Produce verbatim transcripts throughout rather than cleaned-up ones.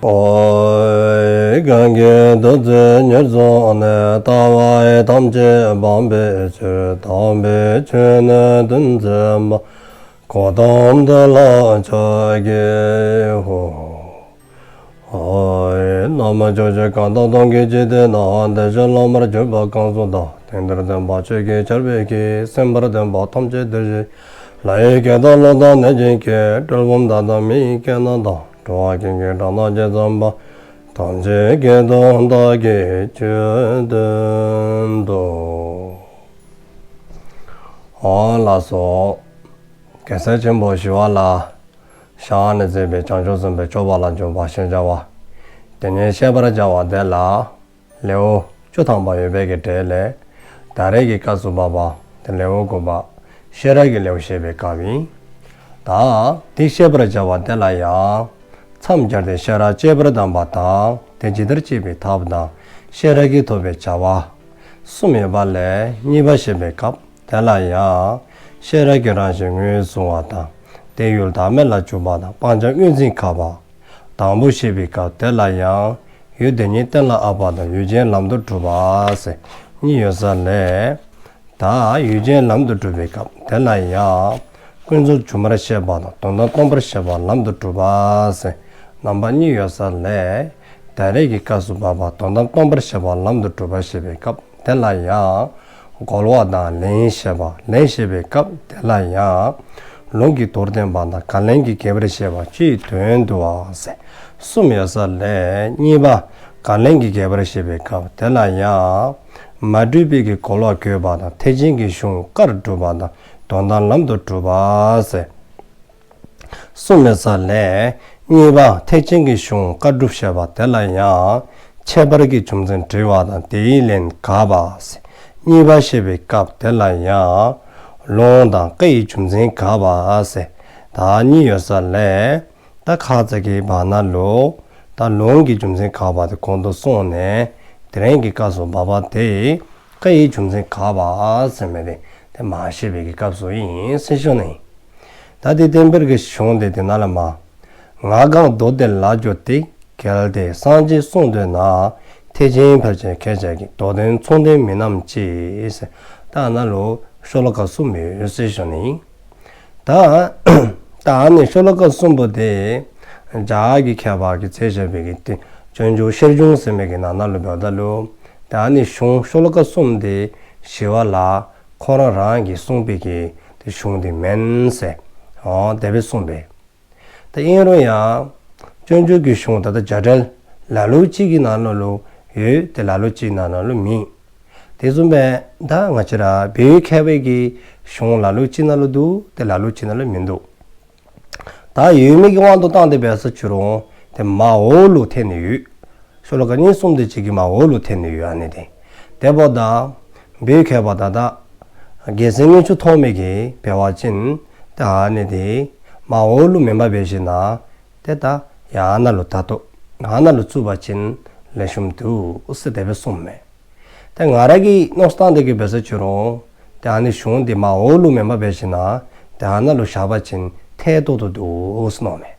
ཨོ། གང་གིས་ཐུགས་བརྩེ་ཉེར་བཟུང་ནས། ལྟ་བ་ཐམས་ཅད་སྤང་བའི་ཕྱིར། དམ་པའི་ཆོས་ནི་སྟོན་མཛད་པ། གོའུ་ཏམ་དེ་ལ་ཕྱག་འཚལ་ལོ། ཨོ། ན་མོ། ཕྱོགས་བཅུ་གང་དག་སྟོང་གི་འཇིག་རྟེན་ན། བདེ་གཤེགས་བླ་མར་གྱུར་པ་གང་སུ་དག། དེང་འདིར་སྟོན་པ་ཆོས་ཀྱི་ཆར་འབེབས་ཀྱིས། གསན་པར་འདོད་པ་ཐམས་ཅད་འདིར་གཤེགས་ཤིག། ལྷ་ཡི་སྐད་དང་ཀླུ་དང་གནོད་སྦྱིན་སྐད། གྲུལ་བུམ་དག་དང་མི་ཡི་སྐད་རྣམས་དང་། འགྲོ་བ་ཀུན་གྱི་སྒྲ་རྣམས་ཇི་ཙམ་པ། ཐམས་ཅད་སྐད་དུ་བདག་གིས་ཆོས་བསྟན་ཏོ། ཨོ་ལགས་སོ། རྒྱལ་སྲས་ཆེན་པོ་ཞི་བ་ལྷའི་ཞལ་ནས་མཛད་པའི་བྱང་ཆུབ་སེམས་དཔའི་སྤྱོད་པ་ལ་འཇུག་པ་ཞེས་བྱ་བ་དེ་ཉིད་བཤད་པར་བྱ་བ་དེ་ལ། ལེའུ་བཅུ་ཐམ་པ་ཡོད་པའི་གི་གྲས་ལས། ད་རེས་ཀྱི་སྐབས་སུ་བབ་པ་དེ་ལེའུ་དགུ་པ། ཤེས་རབ་ཀྱི་ལེའུ་བཤད་པའི་སྐབས་ཡིན། ད་དེ་བཤད་པར་བྱ་བ་དེ་ལ་ཡང་། མཚམས་སྦྱར་ཏེ་ཤེས་རབ་བསྐྱེད་པར་གདམས་པ་དང་། དེ་ཇི་ལྟར་བསྐྱེད་པའི་ཐབས་དང་། ཤེས་རབ་ཀྱིས་ཐོབ་པའི་བྱ་བ། གསུམ་ཡོད་པ་ལས་གཉིས་པ་བཤད་པའི་སྐབས་དེ་ལ་ཡང་། ཤེས་རབ་ཀྱི་རང་བཞིན་ངོས་བཟུང་བ་དང་། དེ་ཡུལ་བདག་མེད་ལ་འཇུག་པ་དང་། སྤང་བྱ་དངོས་འཛིན་དགག་པ། དང་པོ་བཤད་པའི་སྐབས་དེ་ལ་ཡང་། ཡུལ་དེ་ཉིད་གཏན་ལ་དབབ་པ་དང་། ཡུལ་ཅན་ལམ་དུ་སྒྲུབ་པ་ཟེར་གཉིས་ཡོད་ས་ལས། ད་ཡུལ་ཅན་ལམ་དུ་སྒྲུབ་པའི་སྐབས་དེ་ལ་ཡང་། ཀུན་རྫོབ་སྒྱུ་མར་བཤད་པ་དང་། དོན་དམ་སྟོང་པར་བཤད་པ་ལམ་དུ་སྒྲུབ་པ་ཟེར་རྣམ་པ་གཉིས་ཡོད་ས་ལས། ད་རེས་ཀྱི་སྐབས་སུ་བབ་པ་དོན་དམ་སྟོང་པར་བཤད་པ་ལམ་དུ་སྒྲུབ་པ་བཤད་པའི་སྐབས་དེ་ལ་ཡང་། རྒོལ་བ་དང་ལན་བཤད་པ། ལན་བཤད་པའི་སྐབས་དེ་ལ་ཡང་། ལུང་གིས་མདོར་བསྟན་པ་དང་། བཀའ་ལན་གྱིས་རྒྱས་པར་བཤད་པ། སྤྱིའི་དོན་བསྡུ་བ་ཟེར་གསུམ་ཡོད་ས་ལས་གཉིས་པ། བཀའ་ལན་གྱིས་རྒྱས་པར་བཤད་པའི་སྐབས་དེ་ལ་ཡང་། མ་གྲུབ་པའི་གི་རྒོལ་བ་བཀོད་པ་དང་། ཐེག་ཆེན་གྱི་གཞུང་བཀར་སྒྲུབ་པ་དང་། དོན་དམ་ལམ་དུ་སྒྲུབ་པ་ཟེར་གསུམ་ཡོད་ས་ལས་གཉིས་པ། ཐེག་ཆེན་གྱི་གཞུང་བཀར་སྒྲུབ་བཤད་པ་དེ་ལ་ཡང་། ཁྱད་པར་གྱི་རྒྱུ་མཚན་དྲི་བ་དང་། དེའི་ལན་དགག་པ་ཟེར་གཉིས་པ་བཤད་པའི་སྐབས་དེ་ལ་ཡང་། ལུང་དང་བཀའ་ཡི་རྒྱུ་མཚན་དགག་པ་ཟེར་ད་གཉིས་ཡོད་ས་ལས། ད་ཁ་ཙ་གི་བར་ན་ལུ་ད་ལུང་གི་རྒྱུ་མཚན་དགག་པ་དེ་གོང་དུ་སོང་ནས། དེ་རིང་གི་སྐབས་སུ་བབ་པ་དེ་བཀའ་ཡི་རྒྱུ་མཚན་དགག་པ་ཟེར་མི་དེ་དེ་མར་བཤད་པའི་གི་སྐབས་སུ་ཨིན་ཟེར་ཞུ་ནི། ད་དེ་བསྟན་པའི་གི་གཞུང་དེ་དེ་ནང་ལས་མར། ངག་གང་མདོ་སྡེ་ལ་འཇུག་སྟེ། གལ་ཏེ་སངས་རྒྱས་གསུང་འདོད་ན། ཐེག་ཆེན་ཕལ་ཆེར་ཁྱེད་ཅག་གི། མདོ་དོན་མཚུངས་ལྡན་མིན་ནམ་ཅི་ཟེར། ད་ནཱ་ལུ་ཤོ་ལོ་ཀ་གསུམ་ཡོད་ཟེར་ཞུ་ནི། ད་ད་ནི་ཤོ་ལོ་ཀ་གསུམ་པོ་དེ་རྒྱ་གར་གྱི་མཁས་པ་གིས་མཛད་བཞག་པའི་གི་དེ་སྤྱོད་འཇུག་ཤེར་འབྱུང་ཟེར་མི་གི་ནང་ན་ལུ་འབདཝ་ད་ལུ། ད་ནི་གཞུང་ཤོ་ལོ་ཀ་གསུམ་དེ་ཞི་བ་ལྷ་ཁོ་རང་རང་གིས་གསུངས་པའི་གི་དེ་གཞུང་དེ་མེན་ཟེར། ཨོ་དེ་སྦེ་གསུངས་པས། ད་ཨིན་རུང་ཡང་སྤྱོད་འཇུག་གི་གཞུང་ད་ལྟ་རྒྱ་འགྲེལ་ལ་ལུ་ཅིག་གི་ནང་ན་ལུ་ཡོད། དེ་ལ་ལུ་ཅིག་ནང་ན་ལུ་མེད། དེ་བཟུམ་སྦེ་ད་ང་བཅས་ར་བོད་མཁས་པའི་གི་གཞུང་ལ་ལུ་ཅིག་ནང་ལུ་འདུག། དེ་ལ་ལུ་ཅིག་ནང་ལུ་མིན་འདུག། ད་ཡོད་མེད་ཀྱི་དབང་དུ་བཏང་སྟེ་འབད་ས་ཅི་རུང་དེ་མར་འོག་ལུ་ཐོན་ནི་ཡོད། ཤོ་ལོ་ཀ་གཉིས་གསུམ་དེ་ཅིག་གི་མར་འོག་ལུ་ཐོན་ནི་ཡོད། ཨ་ནི་དེ་དེ་འབདཝ་ད་བོད་མཁས་པ་ད་ལྟ་རྒྱལ་སྲས་དངུལ་ཆུ་ཐོགས་མེད་ཀྱིས་འབད་བ་ཅིན་ད་ཨ་ནི་དེ་མར་འོག་ལུ་མེན་པར་འབད་ཞིན་ན་དེ་ད་ཡར་ནང་ལུ་ད་ལྟོ་ཨ་ནཱ་ལུ་བཙུགས་པ་ཅིན་ལེགས་ཤོམ་འདུག་ཟེར་དེ་སྦེ་གསུངསམ་མས། ཏེ་ང་ར་གིས་མནོ་བསམ་བཏང་སྟེ་གི་འབད་ས་ཅི་རུང་ཏེ་ཨ་ནི་གཞུང་འདི་མར་འོག་ལུ་མེན་པར་འབད་ཞིན་ན་ཏེ་ཨ་ནཱ་ལུ་བཞག་པ་ཅིན་ཐད་ཏོག་ཏོ་འདུག་ཟེར་མནོཝ་མས།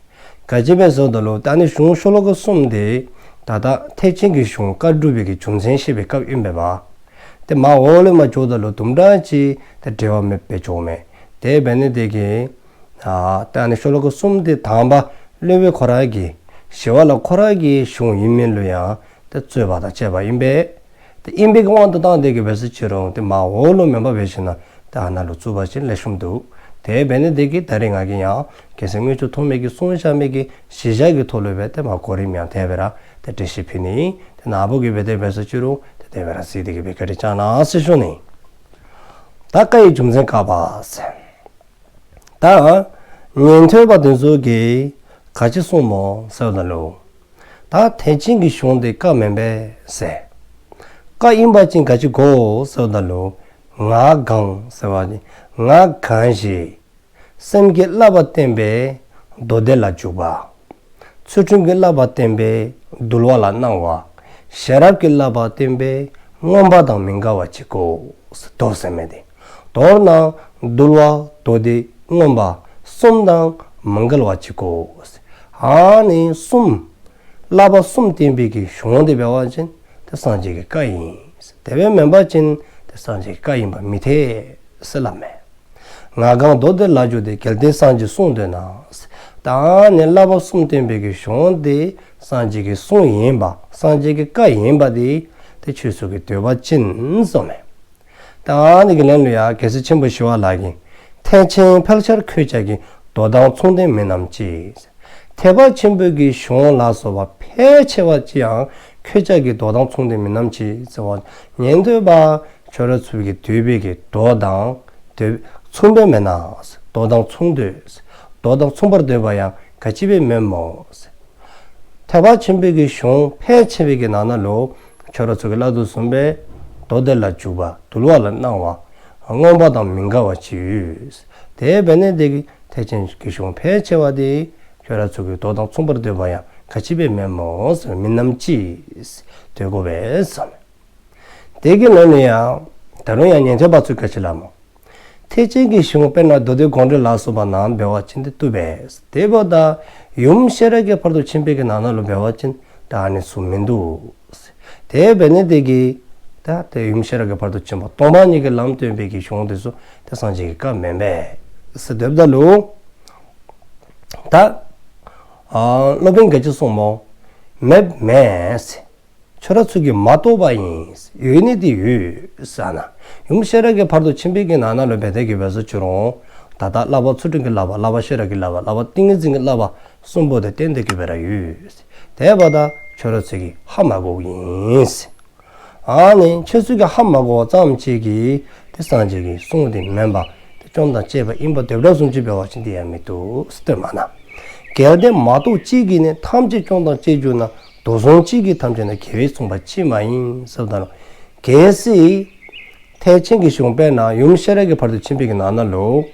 ག་ཅི་སྦེ་ཟེར་བ་ཅིན་ཏེ་ཨ་ནི་གཞུང་ཤོ་ལོ་ཀ་གསུམ་འདི་ད་ལྟ་ཐེག་ཆེན་གྱི་གཞུང་བཀའ་སྒྲུབ་པའི་གི་རྒྱུ་མཚན་བཤད་པའི་སྐབས་ཨིན་པས་པ། ཏེ་མར་འོག་ལུ་མར་འགྱོཝ་ད་ལུ་དུམ་གྲ་ཅིག་ཏེ་འབྲེལ་བ་མེདཔ་སྦེ་འགྱོཝ་མས། དེ་འབད་ནི་དེ་གིས་ཨ་ཏེ་ཨ་ནི་ཤོ་ལོ་ཀ་གསུམ་འདི་དང་པ་སློབ་དཔོན་ཁོ་ར་གིས་ཞི་བ་ལྷ་ཁོ་ར་གི་གཞུང་ཨིན་མི་ལུ་ཡང་ཏེ་རྩོད་པ་དང་བཅས་པ་ཨིན་པས། ཏེ་ཨིན་པའི་གི་དབང་དུ་བཏང་སྟེ་གི་འབད་ས་ཅི་རུང་ཏེ་མར་འོག་ལུ་མེན་པར་འབད་ཞིན་ན་ཏེ་ཨ་ནཱ་ལུ་བཙུགས་པ་ཅིན་ལེགས་ཤོམ་འདུག། དེ་འབད་ནི་དེ་གིས་ད་རིས་ང་གིས་ཡང་རྒྱལ་སྲས་དངུལ་ཆུ་ཐོགས་མེད་ཀྱིས་གསུངས་བཞག་མི་གི་གཞི་བཞག་གི་ཐོག་ལུ་སྦེ་ཏེ་མར་གོ་རིམ་ཡང་དེ་སྦེ་ར་ཏེ་འགྲེལ་བཤད་ཕུལ་ནི། ཏེ་ནཱ་བུ་གིས་འབད་དེ་འབད་ས་ཅི་རུང་ཏེ་དེ་སྦེ་ར་གཟིགས་ཏེ་གི་སྦེ་བཀའ་དྲིན་བསྐྱང་གནང་ཟེར་ཞུ་ནི། ད་བཀའ་ཡི་རྒྱུ་མཚན་དགག་པ་ཟེར། ད་ཉན་ཐོས་པ་དེ་ཚུ་གིས་ག་ཅི་གསུངསམ་སྨོ་ཟེར་བ་ཅིན་ད་ཐེག་ཆེན་གྱི་གཞུང་འདི་བཀའ་མེན་པས་ཟེར། བཀའ་ཨིན་པ་ཅིན་ག་ཅི་དགོ་ཟེར་བ་ཅིན་ངག་གང་ཟེར་བ་ཅིན་ངག་གང་ཞིག་སེམས་ཀྱི་བསླབ་པ་བསྟན་པས་མདོ་སྡེ་ལ་འཇུག་པ། ཚུལ་ཁྲིམས་ཀྱི་བསླབ་པ་བསྟན་པས་འདུལ་བ་ལ་གནང་བ། ཤེས་རབ་ཀྱི་བསླབ་པ་བསྟན་པས་མངོན་པ་དང་མི་འགལ་བ་ཅིག་དགོ། མདོ་ཟེར་མི་འདི་མདོར་ན་འདུལ་བ་མདོ་སྡེ་མངོན་པ་གསུམ་དང་མི་འགལ་བ་ཅིག་དགོ། ཨ་ནི་གསུམ་ བསླབ་པ་གསུམ་བསྟན་པའི་གི་གཞུང་དེ་འབད་བ་ཅིན་དེ་སངས་རྒྱས་ཀྱི་བཀའ་ཨིན། དེ་སྦེ་མེན་པ་ཅིན་དེ་སངས་རྒྱས་ཀྱི་བཀའ་ཨིན་པ་མི་འཐད་ཟེར་སླབ་མས། ངག་གང་མདོ་སྡེ་ལ་འཇུག་སྟེ། གལ་ཏེ་སངས་རྒྱས་གསུང་འདོད་ན། ད་ནི་བསླབ་པ་གསུམ་བསྟན་པའི་གི་གཞུང་དེ་སངས་རྒྱས་ཀྱི་གསུང་ཨིན་པ་སངས་རྒྱས་ཀྱི་བཀའ་ཨིན་པ་དེ་དེ་ཁྱོད་ཚུ་གིས་འདོད་པ་ཅིན་གསུངས་མས། ད་ཨ་ནི་གི་ལན་ལུ་ཡང་རྒྱལ་སྲས་ཆེན་པོ་ཞི་བ་ལྷ་གིས། ཐེག་ཆེན་ཕལ་ཆེར་ཁྱོད་ཅག་གི། མདོ་དང་མཚུངས་ལྡན་མིན་ནམ་ཅི། ཐེག་པ་ཆེན་པོའི་གི་གཞུང་ལ་སོགས་པ་ཕལ་ཆེ་བ་ཅིག་ཡང་ཁྱོད་ཅག་གི་མདོ་དང་མཚུངས་ལྡན་མིན་ནམ་ཅི་ཟེར་བ། ཉན་ཐོས་པ་ཁྱོད་ར་ཚུ་གིས་འདོད་པའི་གི་མདོ་དང་དེ་མཚུངས་པས་མེན་ན། མདོ་དང་མཚུངས་འདོད། མདོ་དང་མཚུངས་པར་འདོད་པ་ཡང་ག་ཅི་སྦེ་མེན་མོ། ཐེག་པ་ཆེན་པོའི་གི་གཞུང་ཕལ་ཆེ་བའི་གི་ནང་ན་ལུ་ཁྱོད་ར་ཚུ་གིས་སླབ་དོ་བཟུམ་སྦེ་མདོ་སྡེ་ལ་འཇུག་པ་འདུལ་བ་ལ་སྣང་བ་མངོན་པ་དང་མི་འགལ་བ་ཅིག་ཡོད། དེ་འབད་ནི་དེ་གིས་ཐེག་ཆེན་གྱི་གཞུང་ཕལ་ཆེ་བ་དེ་ཁྱོད་ར་ཚུ་གིས་མདོ་དང་མཚུངས་པར་འདོད་པ་ཡང་ག་ཅི་སྦེ་མེན་མོ་ཟེར། མིན་ནམ་ཅི་འདོད་དགོ་པས་ཟེར། དེ་གི་ལན་ལུ་ཡང་ད་རུང་ཡང་ཉན་ཐོས་པ་ཚུ་ག་ཅི་སླབ་མོ། ཐེག་ཆེན་གྱི་གཞུང་དཔེར་ན་མདོ་སྡེ་དགོངས་འགྲེལ་ལ་སོགས་པ་ནང་འབད་བ་ཅིན་དེ་བཏུབ་པས། དེ་འབདཝ་ད་ཡུམ་ཤེས་རབ་ཀྱི་ཕ་རོལ་ཏུ་ཕྱིན་པའི་གི་ནང་ན་ལུ་འབད་བ་ཅིན་ད་ཨ་ནི་ཚུ་མིན་འདུག། དེ་འབད་ནི་དེ་གིས་ད་དེ་ཡུམ་ཤེས་རབ་ཀྱི་ཕ་རོལ་ཏུ་ཕྱིན་པ་སྟོང་པ་ཉིད་ཀྱི་ལམ་སྟོན་པའི་གི་གཞུང་དེ་ཚུ་དེ་སངས་རྒྱས་ཀྱི་བཀའ་མེན་པས་ཟེར་སྡོདཔ་ད་ལུ། ད་ཨ་སློབ་དཔོན་ག་ཅི་གསུངས་མོ། མེདཔ་མེན་ཟེར། ཁྱོད་ར་ཚུ་གིས་མ་རྟོགས་པ་ཨིན། ཡོད་ནི་དེ་ཡོད་ཟེར་ན། ཡུམ་ཤེས་རབ་ཀྱི་ཕ་རོལ་ཏུ་ཕྱིན་པའི་གི་ནང་ན་ལུ་འབད་དེ་གི་འབད་སོ་ཅི་རུང་ད་ལྟ་བསླབ་པ་ཚུལ་ཁྲིམས་ཀྱི་བསླབ་པ་བསླབ་པ་ཤེས་རབ་ཀྱི་བསླབ་པ་བསླབ་པ་ཏིང་ངེ་འཛིན་གྱི་བསླབ་པ་གསུམ་པོ་དེ་བསྟན་ཏེ་གི་འབད་ར་ཡོད། དེ་འབདཝ་ད་ཁྱོད་ར་ཚུ་གིས་ཧ་མ་གོཝ་ཨིན། ཨ་ནི་ཁྱོད་ཚུ་གིས་ཧ་མ་གོཝ་ཙམ་ཅིག་གིས་དེ་སངས་རྒྱས་ཀྱི་གསུང་དེ་མེན་པ་དེ་སྐྱོན་དང་བཅས་པ་ཨིན་པ་དེ་འདྲ་བཟུམ་ཅིག་འབད་བ་ཅིན་དེ་ཡང་མི་བཏུབ་ཟེར་སྟོནམ་མས་ན། གལ་ཏེ་མ་རྟོགས་གཅིག་གིས་ནི། ཐམས་ཅད་སྐྱོན་དང་བཅས་གྱུར་ན། མདོ་མཚུངས་གཅིག་གིས་ཐམས་ཅད་ན། རྒྱལ་བས་གསུངས་པ་ཅིས་མ་ཡིན་ཟེརཝ་ད་ལུ། གལ་སྲིད་ཐེག་ཆེན་གྱི་གཞུང་དཔེར་ན་ཡུམ་ཤེས་རབ་ཀྱི་ཕ་རོལ་ཏུ་ཕྱིན་པའི་གི་ནང་ན་ལུ་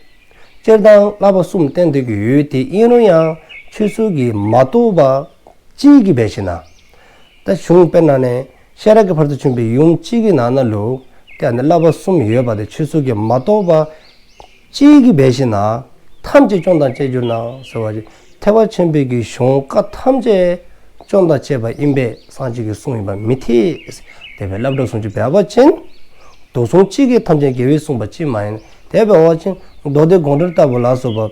སྤྱིར་བཏང་བསླབ་པ་གསུམ་བསྟན་ཏེ་གི་ཡོད། དེ་ཨིན་རུང་ཡང་ཁྱོད་ཚུ་གིས་མ་རྟོགས་པ་གཅིག་གིས་འབད་ཞིན་ན། ད་གཞུང་དཔེར་ན་ནི་ཤེས་རབ་ཀྱི་ཕ་རོལ་ཏུ་ཕྱིན་པའི་ཡུམ་གཅིག་གི་ནང་ན་ལུ་དེ་ཨ་ནི་བསླབ་པ་གསུམ་ཡོད་པ་དེ་ཁྱོད་ཚུ་གིས་མ་རྟོགས་པ་གཅིག་གིས་འབད་ཞིན་ན། ཐམས་ཅད་སྐྱོན་དང་བཅས་གྱུར་ན་ཟེར་བ་ཅིན་ཐེག་པ་ཆེན་པོའི་གི་གཞུང་བཀའ་ཐམས་ཅད་སྐྱོན་དང་བཅས་པ་ཨིན་པས། སངས་རྒྱས་ཀྱི་གསུང་ཨིན་པ་མི་འཐད། དེ་སྦེ་སླབ་དོ་བཟུམ་ཅིག་འབད་བ་ཅིན་མདོ་མཚུངས་གཅིག་གིས་ཐམས་ཅད་རྒྱལ་བས་གསུངས་པ་ཅིས་མ་ཡིན། དེ་འབད་བ་ཅིན་མདོ་སྡེ་དགོངས་འགྲེལ་ལྟ་བུ་ལ་སོགས་པ་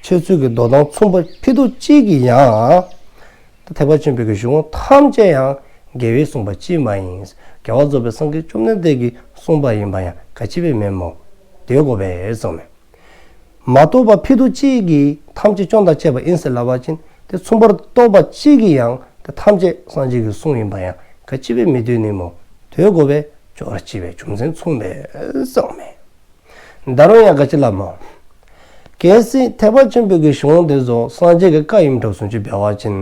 ཁྱོད་ཚུ་གིས་མདོ་དང་མཚུངས་པ་ཕྱེད་དོ་གཅིག་གིས་ཡང་ད་ཐེག་པ་ཆེན་པོའི་གི་གཞུང་ཐམས་ཅད་ཡང་རྒྱལ་བས་གསུངས་པ་ཅིས་མ་ཡིན། རྒྱལ་བ་རྫོགས་པའི་སངས་རྒྱས་བཅོམ་ལྡན་འདས་ཀྱིས་གསུངས་པ་ཨིན་པ་ཡང་ག་ཅི་སྦེ་མེན་མོ། འདོད་དགོ་པས་གསུངས་མས། མ་རྟོགས་པ་ཕྱེད་དོ་གཅིག་གིས་ཐམས་ཅད་སྐྱོན་དང་བཅས་པ་ཨིན་ཟེར་སླབ་པ་ཅིན་དེ་མཚུངས་པར་རྟོགས་པ་གཅིག་གིས་ཡང་དེ་ཐམས་ཅད་སངས་རྒྱས་ཀྱི་གསུང་ཨིན་པ་ཡང་ག་ཅི་སྦེ་མི་འདོད་ནི་མོ། འདོད་དགོ་པས། ཅོག་ར་གཅིག་པས། རྒྱུ་མཚན་མཚུངས་པས་གསུངས་མས། ད་རུང་ཡང་ག་ཅི་སླབ་མོ། གལ་སྲིད་ཐེག་པ་ཆེན་པོའི་གི་གཞུང་དེ་ཚུ་སངས་རྒྱས་ཀྱི་བཀའ་ཨིནམ་འདྲཝ་བཟུམ་ཅིག་འབད་བ་ཅིན་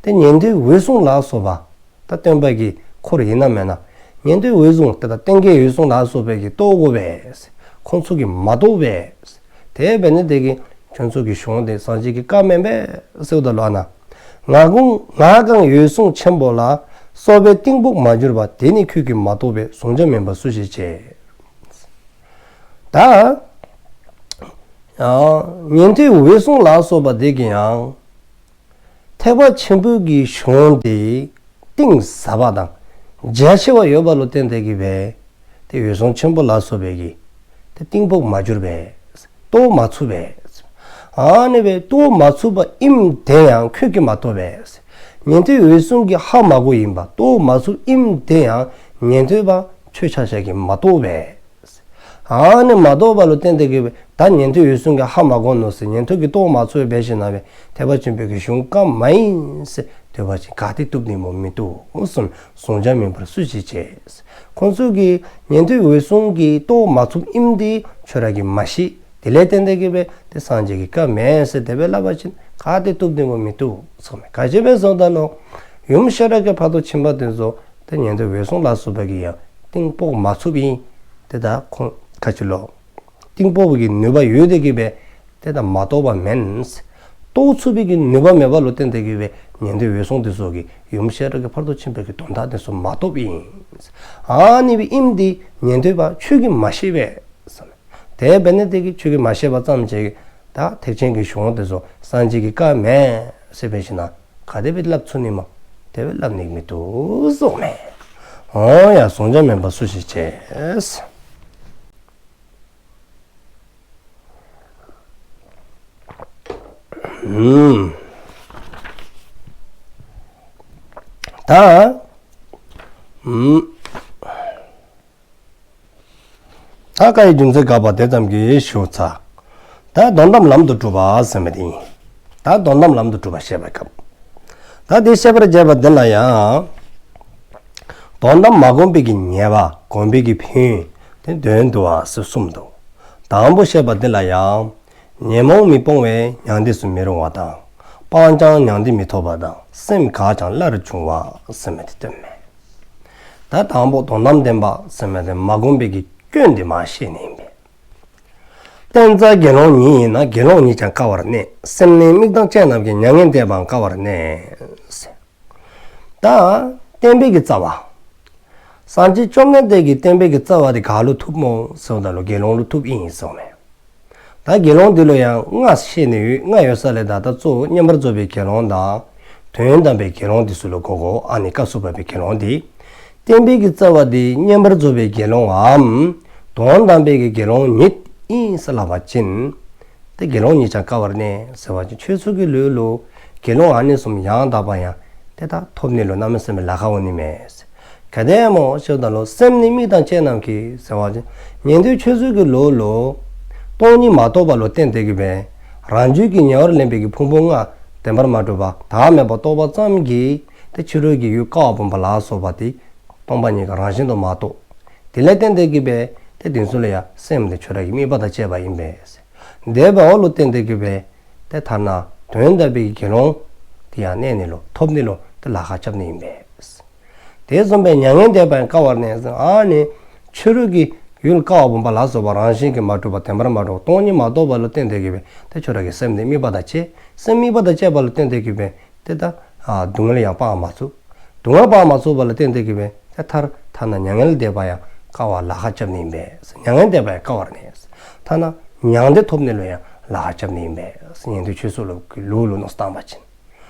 དེ་ཉན་ཐོས་འོད་སྲུང་ལ་སོགས་པ་ད་སྟོན་པ་གི་འཁོར་ཨིན་ན་མེན་ན། ཉན་ཐོས་འོད་སྲུང་དེ་དང་ཏིང་འཛིན་འོད་སྲུང་ལ་སོགས་པའི་གིས་རྟོགས་དགོ་པས། ཁོང་ཚུ་གིས་མ་རྟོགས་པས། དེ་འབད་ནི་དེ་གིས་ཁྱོད་ཚུ་གི་གཞུང་དེ་སངས་རྒྱས་ཀྱི་བཀའ་མེན་པས་ཟེརཝ་ད་ལུ་ཨ་ན། ངག་ངག་གང་འོད་སྲུང་ཆེན་པོ་ལ། སོགས་པའི་གཏིང་དཔོག་མ་གྱུར་པ། དེ་ནི་ཁྱོད་ཀྱིས་མ་རྟོགས་པས། གཟུང་བྱ་མིན་པར་སུ་ཞིག་བྱེད། ད་ཨ་ཉན་ཐོས་འོད་སྲུང་ལ་སོགས་པ་དེ་གིས་ཡང་ཐེག་པ་ཆེན་པོའི་གི་གཞུང་དེ་གཏིང་ཟབ་པ་དང་རྒྱ་ཆེ་བ་ཡོད་པ་ལུ་བརྟེན་ཏེ་གི་སྦེ་དེ་འོད་སྲུང་ཆེན་པོ་ལ་སོགས་པའི་གིས་དེ་གཏིང་དཔོག་མ་གྱུར་པས། རྟོགས་མ་ཚུགས་པས། ཨ་ནི་སྦེ་རྟོགས་མ་ཚུགས་པ་ཨིནམ་དེ་ཡང་ཁྱོད་ཀྱིས་མ་རྟོགས་པས། ཉན་ཐོས་འོད་སྲུང་གིས་ཧ་མ་གོཝ་ཨིན་པ་རྟོགས་མ་ཚུགསཔ་ཨིནམ་དེ་ཡང་ཉན་ཐོས་པ་ཁྱོད་ཆ་ཁྱབ་ཀྱིས་མ་རྟོགས་པས། ཨ་ནི་མ་རྟོགས་པ་ལུ་བརྟེན་ཏེ་གི་སྦེ་ད་ཉན་ཐོས་འོད་སྲུང་གིས་ཧ་མ་གོ་ནུག་ཟེར་ཉན་ཐོས་ཀྱིས་རྟོགས་མ་ཚུགས་པར་འབད་ཞིན་ན་སྦེ་ཐེག་པ་ཆེན་པོའི་གི་གཞུང་བཀའ་མ་ཡིན་ཟེར་འདོད་པ་ཅིན་ག་དེ་བཏུབ་ནི་མོ། མི་བཏུབ་གསུངས། གཟུང་བྱ་མིན་པར་སུ་ཞིག་བྱེད། ཁོང་ཚུ་གིས་ཉན་ཐོས་འོད་སྲུང་གིས་རྟོགས་མ་ཚུགསཔ་ཨིནམ་དེ་ཁྱོད་ར་གིས་མ་ཤེས། དེ་ལས་བརྟེན་ཏེ་གི་སྦེ་དེ་སངས་རྒྱས་ཀྱི་བཀའ་མེན་ཟེར་དེ་སྦེ་སླབ་པ་ཅིན་ག་དེ་བཏུབ་ནི་མོ། མི་བཏུབ་གསུངས་མས། ག་ཅི་སྦེ་ཟེརཝ་ད་ལུ་ཡུམ་ཤེས་རབ་ཀྱི་ཕ་རོལ་ཏུ་ཕྱིན་པ་དེ་ཚུ་དེ་ཉན་ཐོས་འོད་སྲུང་ལ་སོགས་པ་གིས་ཡང་གཏིང་དཔོག་མ་ཚུགསཔ་ཨིན། དེ་ད་ཁོང་ག་ཅི་ལོ། གཏིང་དཔོག་གི་ནུས་པ་ཡོད་དེ་གི་སྦེ་དེ་ད་མ་རྟོགས་པ་མེན། རྟོགས་ཚུགས་པའི་གི་ནུས་པ་མེད་པ་ལུ་བརྟེན་ཏེ་གི་སྦེ་ཉན་ཐོས་འོད་སྲུང་དེ་ཚུ་གིས་ཡུམ་ཤེས་རབ་ཀྱི་ཕ་རོལ་ཏུ་ཕྱིན་པའི་གི་དོན་དག་དེ་ཚུ་མ་རྟོགསཔ་ཨིན། ཨ་ནི་སྦེ་ཨིནམ་དེ་ཉན་ཐོས་པ་ཁྱོད་ཀྱིས་མ་ཤེས་པས། དེ་འབད་ནི་དེ་གིས་ཁྱོད་ཀྱིས་མ་ཤེས་པ་ཙམ་ཅིག་གིས་ད་ཐེག་ཆེན་གྱི་གཞུང་དེ་ཚུ་སངས་རྒྱས་ཀྱི་བཀའ་མེན་ཟེར་འབད་ཞིན་ན་ ག་དེ་སྦེ་སླབ་ཚུགས་ནི་མས། དེ་སྦེ་སླབ་ནི་མི་འདུག་གསུངསམ་མས། འོང་ཡ། གཟུང་བྱ་མིན་པ་སུ་ཞིག་བྱེད། ཨུམ། ད་ཨུམ། ད་བཀའ་ཡི་རྒྱུ་མཚན་དགག་པ་དེ་ཙམ་གྱིས་ཞུ་ཚར། ད་དོན་དམ་ལམ་དུ་སྒྲུབ་པ་ཟེར་མི་དེ་ཨིན། ད་དོན་དམ་ལམ་དུ་སྒྲུབ་པ་བཤད་པའི་སྐབས། ད་དེ་བཤད་པར་བྱ་བ་འདི་ལ་ཡང་། དོན་དམ་མ་བསྒོམས་པའི་གི་ཉེས་པ། བསྒོམས་པའི་གི་ཕན་ཡོན། དེ་དོན་བསྡུ་བ་ཟེར་གསུམ་འདུག། དང་པོ་བཤད་པ་འདི་ལ་ཡང་། ཉོན་མོངས་མི་སྤོང་བས་མྱང་འདས་སུ་མི་རུང་བ་དང་། སྤངས་ཀྱང་མྱང་འདས་མི་ཐོབ་པ་དང་། སེམས་འགགས་ཀྱང་སླར་འབྱུང་བ་ཟེར་མི་དེ་སྟོནམ་མས། ད་དང་པོ་དོན་དམ་བདེན་པ་ཟེར་མི་དེ་མ་བསྒོམས་པའི་གི་སྐྱོན་དེ་མར་བཤད་ནི་ཨིན་པས། བསྟེན་རྩ་དགེ་སློང་ཉིད་ཡིན་ན། དགེ་སློང་ཉིད་ཀྱང་དཀའ་བར་གནས། སེམས་ནི་དམིགས་དང་བཅས་རྣམས་ཀྱིས། མྱ་ངན་འདས་པའང་དཀའ་བར་གནས། ཟེར། ད་བསྟེན་པའི་གི་རྩ་བ། སངས་རྒྱས་བཅོམ་ལྡན་འདས་ཀྱིས་བསྟེན་པའི་གི་རྩ་བ་དེ་ག་ལུ་ཐུགཔ་སྨོ་ཟེརཝ་ད་ལུ་དགེ་སློང་ལུ་ཐུགཔ་ཨིན་གསུངསམ་མས། ད་དགེ་སློང་འདི་ལུ་ཡང་ལྔ་བཤད་ནི་ཡོད། ལྔ་ཡོད་ས་ལས་ད་ལྟ་གཙོ་བོ་བསྙེན་པར་རྫོགས་པའི་དགེ་སློང་དང་། དོན་དམ་པའི་དགེ་སློང་འདི་ཚུ་ལུ་གོ་དགོ། ཨ་ནི་བཀའ་སྩལ་བ་པའི་དགེ་སློང་འདི། བསྟེན་པའི་གི་རྩ་བ་འདི་བསྙེན་པར་རྫོགས་པའི་དགེ་སློང་འམ། དོན་དམ་པའི་གི་དགེ་སློང་ཉིད་ཨིན་ཟེར་སླབ་པ་ཅིན། ཏེ་དགེ་སློང་ཉིད་ཀྱང་དཀའ་བར་གནས་ཟེར་བ་ཅིན་ཁྱོད་ཚུ་གི་ལུགས་ལུ་དགེ་སློང་ཨ་ནི་གསུམ་ཡང་དག་པ་ཡང་ཏེ་ད་ཐོབ་ནི་ལུ་གནམ་མེད་ས་མེད་ལཱ་ཁག་འོང་ནི་མས། ག་དེ་སྨོ་ཟེརཝ་ད་ལུ་སེམས་ནི་དམིགས་དང་བཅས་རྣམས་ཀྱིས་ཟེར་བ་ཅིན་ཉན་ཐོས་ཁྱོད་ཚུ་གི་ལུགས་ལུ་སྟོང་ཉིད་མ་རྟོགས་པ་ལུ་བརྟེན་ཏེ་གི་སྦེ་རང་རྒྱུད་ཀྱི་ཉེ་བར་ལེན་པའི་གི་ཕུང་པོ་ལྔ་བདེན་པར་མ་གྲུབ་པ་བདག་མེད་པ་རྟོགས་པ་ཙམ་གྱིས་ཏེ་ཕྱི་རོལ་གྱི་ཡུལ་ཀ་བ་བུམ་པ་ལ་སོགས་པ་དེ་སྟོང་པ་ཉིད་ཀྱི་རང་བཞིན་དུ་མ་རྟོགས། དེ་ལས་བརྟེན་ཏེ་གི་སྦེ་ཏེ་དེ་ཚུ་ལུ་ཡང་སེམས་དེ་ཁྱོད་ར་གི་དམིགས་པ་དང་བཅས་པ་ཨིན་པས། དེ་འབདཝ་ལུ་བརྟེན་ཏེ་གི་སྦེ་ཏེ་ཐ་ན་དོན་དམ་པའི་དགེ་སློང་དེ་ཡང་གནས་ནི་ལུ་ཐོབ་ནི་ལུ་ཏེ་ལཱ་ཁག་རྐྱབ་ནི་ཨིན་པས། དེ་བཟུམ་སྦེ་མྱ་ངན་འདས་པའང་དཀའ་བར་གནས། ཨ་ནི་ཕྱི་རོལ་གྱི་ཡུལ་ཀ་བ་བུམ་པ་ལ་སོགས་པ་རང་བཞིན་གྱིས་མ་གྲུབ་པ་བདེན་པར་མ་གྲུབ་སྟོང་ཉིད་མ་རྟོགས་པ་ལུ་བརྟེན་ཏེ་གི་སྦེ་ཏེ་ཁྱོད་ར་གི་སེམས་དེ་དམིགས་པ་དང་བཅས། སེམས་དམིགས་པ་དང་བཅས་པ་ལུ་བརྟེན་ཏེ་གི་སྦེ་ཏེ་ད་ཨ་སྡུག་བསྔལ་ཡང་སྤང་མ་ཚུགས། སྡུག་བསྔལ་སྤང་མ་ཚུགས་པ་ལུ་བརྟེན་ཏེ་གི་སྦེ་ཏེ་མཐར་ཐ་ན་མྱ་ངན་ལས་འདས་པ་ཡང་དཀའ་བ་ལཱ་ཁག་རྐྱབ་ནི་ཨིན་པས། མྱ་ངན་འདས་པ་ཡང་དཀའ་བར་གནས། ཐ་ན་མྱང་འདས་ཐོབ་ནི་ལུ་ཡང་ལཱ་ཁག་རྐྱབ་ནི་ཨིན་པས། ཉན་ཐོས་ཁྱོད་ཚུ་ལུ་གི་ལུགས་ལུ་མནོ་བསམ་བཏང་པ་ཅིན།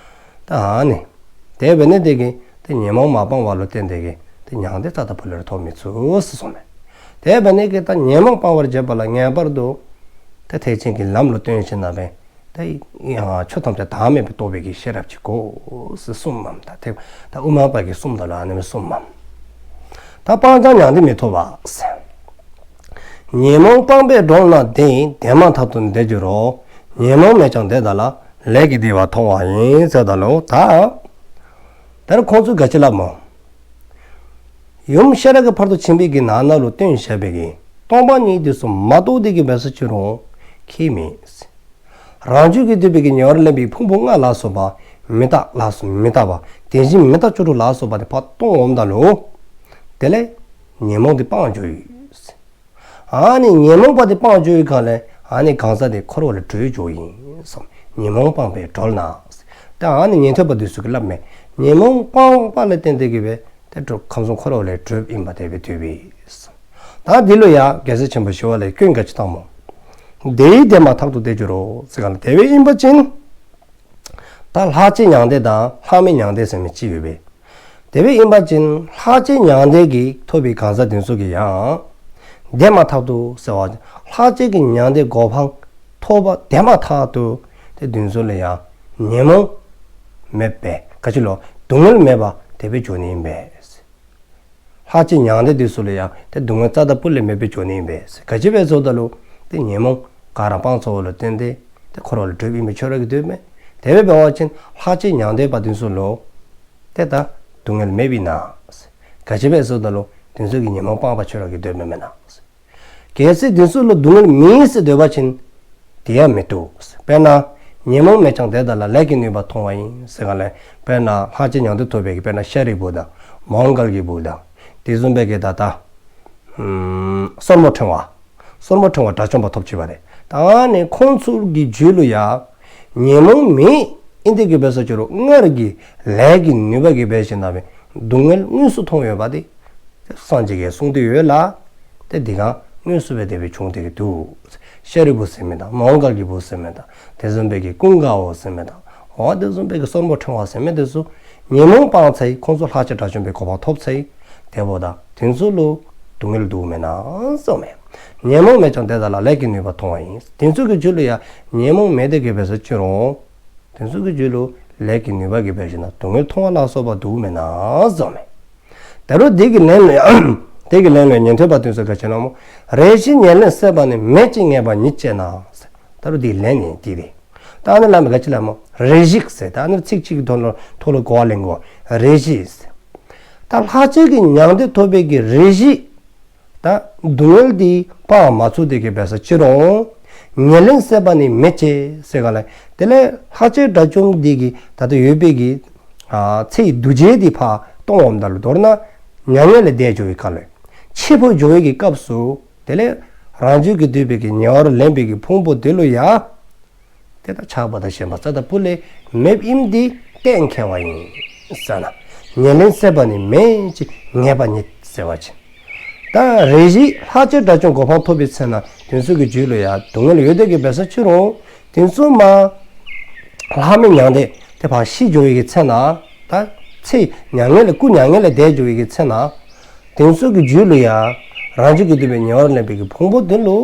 ད་ཨ་ནི་དེ་འབད་ནི་དེ་གིས་ཏེ་ཉོན་མོངས་མ་སྤངས་པ་ལུ་བརྟེན་ཏེ་གི་ཏེ་མྱང་འདས་རྩ་དང་པོ་ལས་ར་ཐོབ་མི་ཚུགས་ཟེར་གསུངསམ་མས། དེ་འབད་ནི་དེ་གིས་ད་ཉོན་མོངས་སྤང་བར་བྱེད་པ་ལ་ངེས་པར་དུ་ཏེ་ཐེག་ཆེན་གྱི་ལམ་ལུ་བརྟེན་ཞིནམ་ལས་ཏེ་ཡང་ཆོས་ཐམས་ཅད་བདག་མེད་པར་རྟོགས་པའི་གི་ཤེས་རབ་ཅིག་དགོ་ཟེར་གསུངསམ་མས། ད་ཐེག་ད་དབུ་མ་པ་གིས་གསུངསམ་ད་ལུ་ཨ་ནི་སྦེ་གསུངསམ་མས། ད་སྤངས་ཀྱང་མྱང་འདས་མི་ཐོབ་པ་ཟེར། ཉོན་མོངས་སྤངས་པས་གྲོལ་ན་དེ། དེ་མ་ཐག་ཏུ་འདས་འགྱུར་རོ། ཉོན་མོངས་མེད་ཀྱང་དེ་དག་ལ། ལས་ཀྱིས་བསྡུས་པ་མཐོང་བ་ཡིན། ཟེརཝ་ད་ལུ་ད་ད་རུང་ཁོང་ཚུ་ག་ཅི་སླབ་སྨོ། ཡུམ་ཤེས་རབ་ཀྱི་ཕ་རོལ་ཏུ་ཕྱིན་པའི་གི་ནང་ན་ལུ་སྟོན་བཞག་པའི་གི་སྟོང་པ་ཉིད་དེ་ཚུ་མ་རྟོགས་ཏེ་གི་འབད་སོ་ཅི་རུང་ཁྱད་མེད། རང་རྒྱུད་ཀྱིས་བསྡུས་པའི་གི་ཉེ་བར་ལེན་པའི་ཕུང་པོ་ལྔ་ལ་སོགས་པ་མི་རྟག་ལ་སོགས་མི་རྟག་པ་དེ་བཞིན་མི་རྟག་བཅུ་དྲུག་ལ་སོགས་པ་དེ་ཕར་གཏོང་འོངམ་ད་ལུ་དེ་ལས་ཉོན་མོངས་དེ་སྤངས་འགྱོ་ཡི། ཨ་ནི་ཉོན་མོངས་པ་དེ་སྤངས་འགྱོ་ཡི་ག་ལས་ཨ་ནི་གང་ཟག་དེ་འཁོར་བ་ལས་གྲོལ་འགྱོཝ་ཨིན་གསུངས། ཉོན་མོངས་སྤངས་པས་གྲོལ་ན། ད་ཨ་ནི་ཉན་ཐོས་པ་དེ་ཚུ་གིས་སླབ་མས། ཉོན་མོངས་སྤངས་པ་ལ་བརྟེན་ཏེ་གི་སྦེ་ཏེ་གྲོལ་ཁམས་གསུམ་འཁོར་བ་ལས་གྲོལ་ཨིནམ་དེ་སྦེ་འདོདཔ་ཨིན། ད་འདི་ལུ་ཡང་རྒྱལ་སྲས་ཆེན་པོ་ཞི་བ་ལྷས་སྐྱོན་ག་ཅི་བཏངམ་སྨོ། དེ་ཡིས་དེ་མ་ཐག་ཏུ་འདས་འགྱུར་རོ། ཟེར་ག་ལས་དེ་སྦེ་ཨིན་པ་ཅིན་ད་ལྷག་བཅས་མྱང་འདས་དང་ལྷག་མེད་མྱང་འདས་ཟེར་མི་ཅིག་ཡོད་པས། དེ་སྦེ་ཨིན་པ་ཅིན་ལྷག་བཅས་མྱང་འདས་ཀྱིས་ཐོབ་པའི་གང་ཟག་དེ་ཚུ་གིས་ཡང་དེ་མ་ཐག་ཏུ་ཟེརཝ་ལྷག་བཅས་ཀྱི་མྱང་འདས་གོ་འཕང་ཐོབ་པ་དེ་མ་ཐག་ཏུ་ཏེ་དེ་ཚུ་ལུ་ཡང་ཉོན་མོངས་མེད་པས་ག་ཅི་ལོ་སྡུག་བསྔལ་མེད་པ་དེ་སྦེ་འགྱོ་ནི་ཨིན་པས། ལྷག་བཅས་མྱང་འདས་དེ་ཚུ་ལུ་ཡང་ཏེ་སྡུག་བསྔལ་རྩ་དང་པོ་ལས་མེདཔ་སྦེ་འགྱོ་ནི་ཨིན་པས། ག་ཅི་སྦེ་ཟེརཝ་ད་ལུ་ཏེ་ཉོན་མོངས་ག་ར་སྤངས་ཚརཝ་ལུ་བརྟེན་ཏེ་ཏེ་འཁོར་བ་ལས་གྲོལཝ་ཨིནམ་ཁྱོད་ར་གིས་འདོདཔ་མས། དེ་སྦེ་འབད་བ་ཅིན་ལྷག་བཅས་མྱང་འདས་པ་དེ་ཚུ་ལུ་ཏེ་ད་སྡུག་བསྔལ་མེདཔ་ཨིན་ན། ག་ཅི་སྦེ་ཟེརཝ་ད་ལུ་དེ་ཚུ་གིས་ཉོན་མོངས་སྤངས་པ་ཁྱོད་ར་གིས་འདོདཔ་མེན་ན། གལ་སྲིད་དེ་ཚུ་ལུ་སྡུག་བསྔལ་མེད་ཟེར་འདོད་པ་ཅིན་དེ་ཡང་མི་བཏུབ། དཔེར་ན་ཉོན་མོངས་མེད་ཀྱང་དེ་དག་ལ། ལས་ཀྱིས་བསྡུས་པ་མཐོང་བ་ཡིན། ཟེར་ག་ལས་དཔེར་ན་ལྷག་བཅས་མྱང་འདས་ཐོབ་པའི་གི་དཔེར་ན་ཤཱ་རིའི་བུ་དང་མོའུ་འགལ་གྱི་བུ་དང་དེ་བཟུམ་སྦེ་གི་ད་ད་ཨམ་སོར་མོ་ཕྲེང་བ། སོར་མོ་ཕྲེང་བ་དགྲ་བཅོམ་པ་ཐོབ་ཅི་པ་རེ། ད་ཨ་ནི་ཁོང་ཚུ་གི་རྒྱུད་ལུ་ཡང་ཉོན་མོངས་མེད་ཨིན་ཏེ་གི་འབད་སོ་ཅི་རུང་སྔར་གྱི་ལས་ཀྱི་ནུས་པ་གིས་འབད་ཞིནམ་ལས་སྡུག་བསྔལ་དངོས་སུ་མཐོང་ཡོདཔ་དེ་སངས་རྒྱས་ཀྱིས་གསུངས་ཏེ་ཡོད་ལགས། ཏེ་དེ་ག་དངོས་སུ་སྦེ་དེ་སྦེ་བྱུང་སྟེ་གི་འདུག། ཤཱ་རིའི་བུ་ཟེར་མི་དང་མོའུ་འགལ་གྱི་བུ་ཟེར་མི་དང་དེ་བཟུམ་སྦེ་གི་ཀུན་དགའ་བོ་ཟེར་མི་དང་ འོ་དེ་བཟུམ་སྦེ་གི་སོར་མོ་ཕྲེང་བ་ཟེར་མི་དེ་ཚུ་ཉོན་མོངས་སྤངས་ཚར་ཡི། ཁོང་ཚུ་ལྷག་བཅས་དགྲ་བཅོམ་པའི་གོ་འཕང་ཐོབ་ཚར་ཡི། དེ་འབདཝ་ད་དེ་ཚུ་ལུ་སྡུག་བསྔལ་འདུག་མེན་ན་ཟེརཝ་མས། ཉོན་མོངས་མེད་ཀྱང་དེ་དག་ལ། ལས་ཀྱི་ནུས་པ་མཐོང་བ་ཡིན། དེ་ཚུ་གི་རྒྱུད་ལུ་ཡང་ཉོན་མོངས་མེད་དེ་གི་འབད་སོ་ཅི་རུང་དེ་ཚུ་གི་རྒྱུད་ལུ་ལས་ཀྱི་ནུས་པ་གིས་འབད་ཞིནམ་ན་སྡུག་བསྔལ་མཐོང་བ་ལ་སོགས་པ་འདུག་མེན་ན་ཟེརཝ་མས། ད་རུང་དེ་གི་ལན་ལུ་ཡང་དེ་གི་ལན་ལུ་ཡང་ཉན་ཐོས་པ་དེ་ཚུ་ག་ཅི་སླབ་སྨོ། རེ་ཞིག་ཉེར་ལེན་སྲེད་པ་ནི། མེད་ཅེས་ངེས་པ་ཉིད་དཔྱད་ན། ད་རུང་དེ་གི་ལན་ནི་དེ་རེད། ད་ཨ་ནི་སླབ་མི་ག་ཅི་སླབ་སྨོ། རེ་ཞིག་ཟེར། ད་ཨ་ནི་ཚིག་གཅིག་གི་དོན་ལུ་ཐོག་ལུ་གོ་བ་ལེན་དགོ། རེ་ཞིག་ཟེར། ད་ལྷག་བཅས་ཀྱི་མྱང་འདས་ཐོབ་པའི་གི་རེ་ཞིག་ད་སྡུག་བསྔལ་འདི་སྤང་མ་ཚུགས་དེ་གི་འབད་སོ་ཅི་རུང་ཉེར་ལེན་སྲེད་པ་ནི་མེད་ཅེས་ཟེར་ག་ལས། དེ་ལས་ལྷག་བཅས་དགྲ་བཅོམ་འདི་གི་ད་ལྟོ་ཡོད་པའི་གི་ཨ་ཚེའི་འདུ་བྱེད་འདི་ཕར་གཏོང་འོངམ་ད་ལུ་མདོར་ན་མྱ་ངན་ལས་འདས་འགྱོ་བའི་སྐབས་ལུ་འཆི་འཕོ་འགྱོ་བའི་གི་སྐབས་སུ་དེ་ལས་རང་རྒྱུད་ཀྱིས་བསྡུས་པའི་གི་ཉེ་བར་ལེན་པའི་གི་ཕུང་པོ་འདི་ལུ་ཡང་དེ་ད་ཆགས་པ་དང་ཞེན་པ་རྩ་དང་སྤུ་ལས་མེདཔ་ཨིནམ་འདི་གཏན་འཁེལ་བ་ཡིན་ཟེར་ན། ཉེར་ལེན་སྲེད་པ་ནི་མེད་ཅེས་ངེས་པ་ཉིད་ཟེར་བ་ཅིན། ད་རེ་ཞིག་ལྷག་བཅས་དགྲ་བཅོམ་གོ་འཕང་ཐོབ་པའི་ཚེ་ན་དེ་ཚུ་གི་རྒྱུད་ལུ་ཡང་སྡུག་བསྔལ་ཡོད་དེ་གི་འབད་སོ་ཅི་རུང་དེ་ཚུ་མར་ལྷག་མེད་མྱང་འདས་དེ་ཕར་ཤི་འགྱོ་བའི་གི་ཚེ་ན་ད་ཚེ་མྱ་ངན་ལས་སྐུ་མྱ་ངན་ལས་འདས་འགྱོ་བའི་གི་ཚེ་ན་དེ་ཚུ་གི་རྒྱུད་ལུ་ཡང་རང་རྒྱུད་ཀྱིས་བསྡུས་པའི་ཉེ་བར་ལེན་པའི་གི་ཕུང་པོ་དེ་ལུ་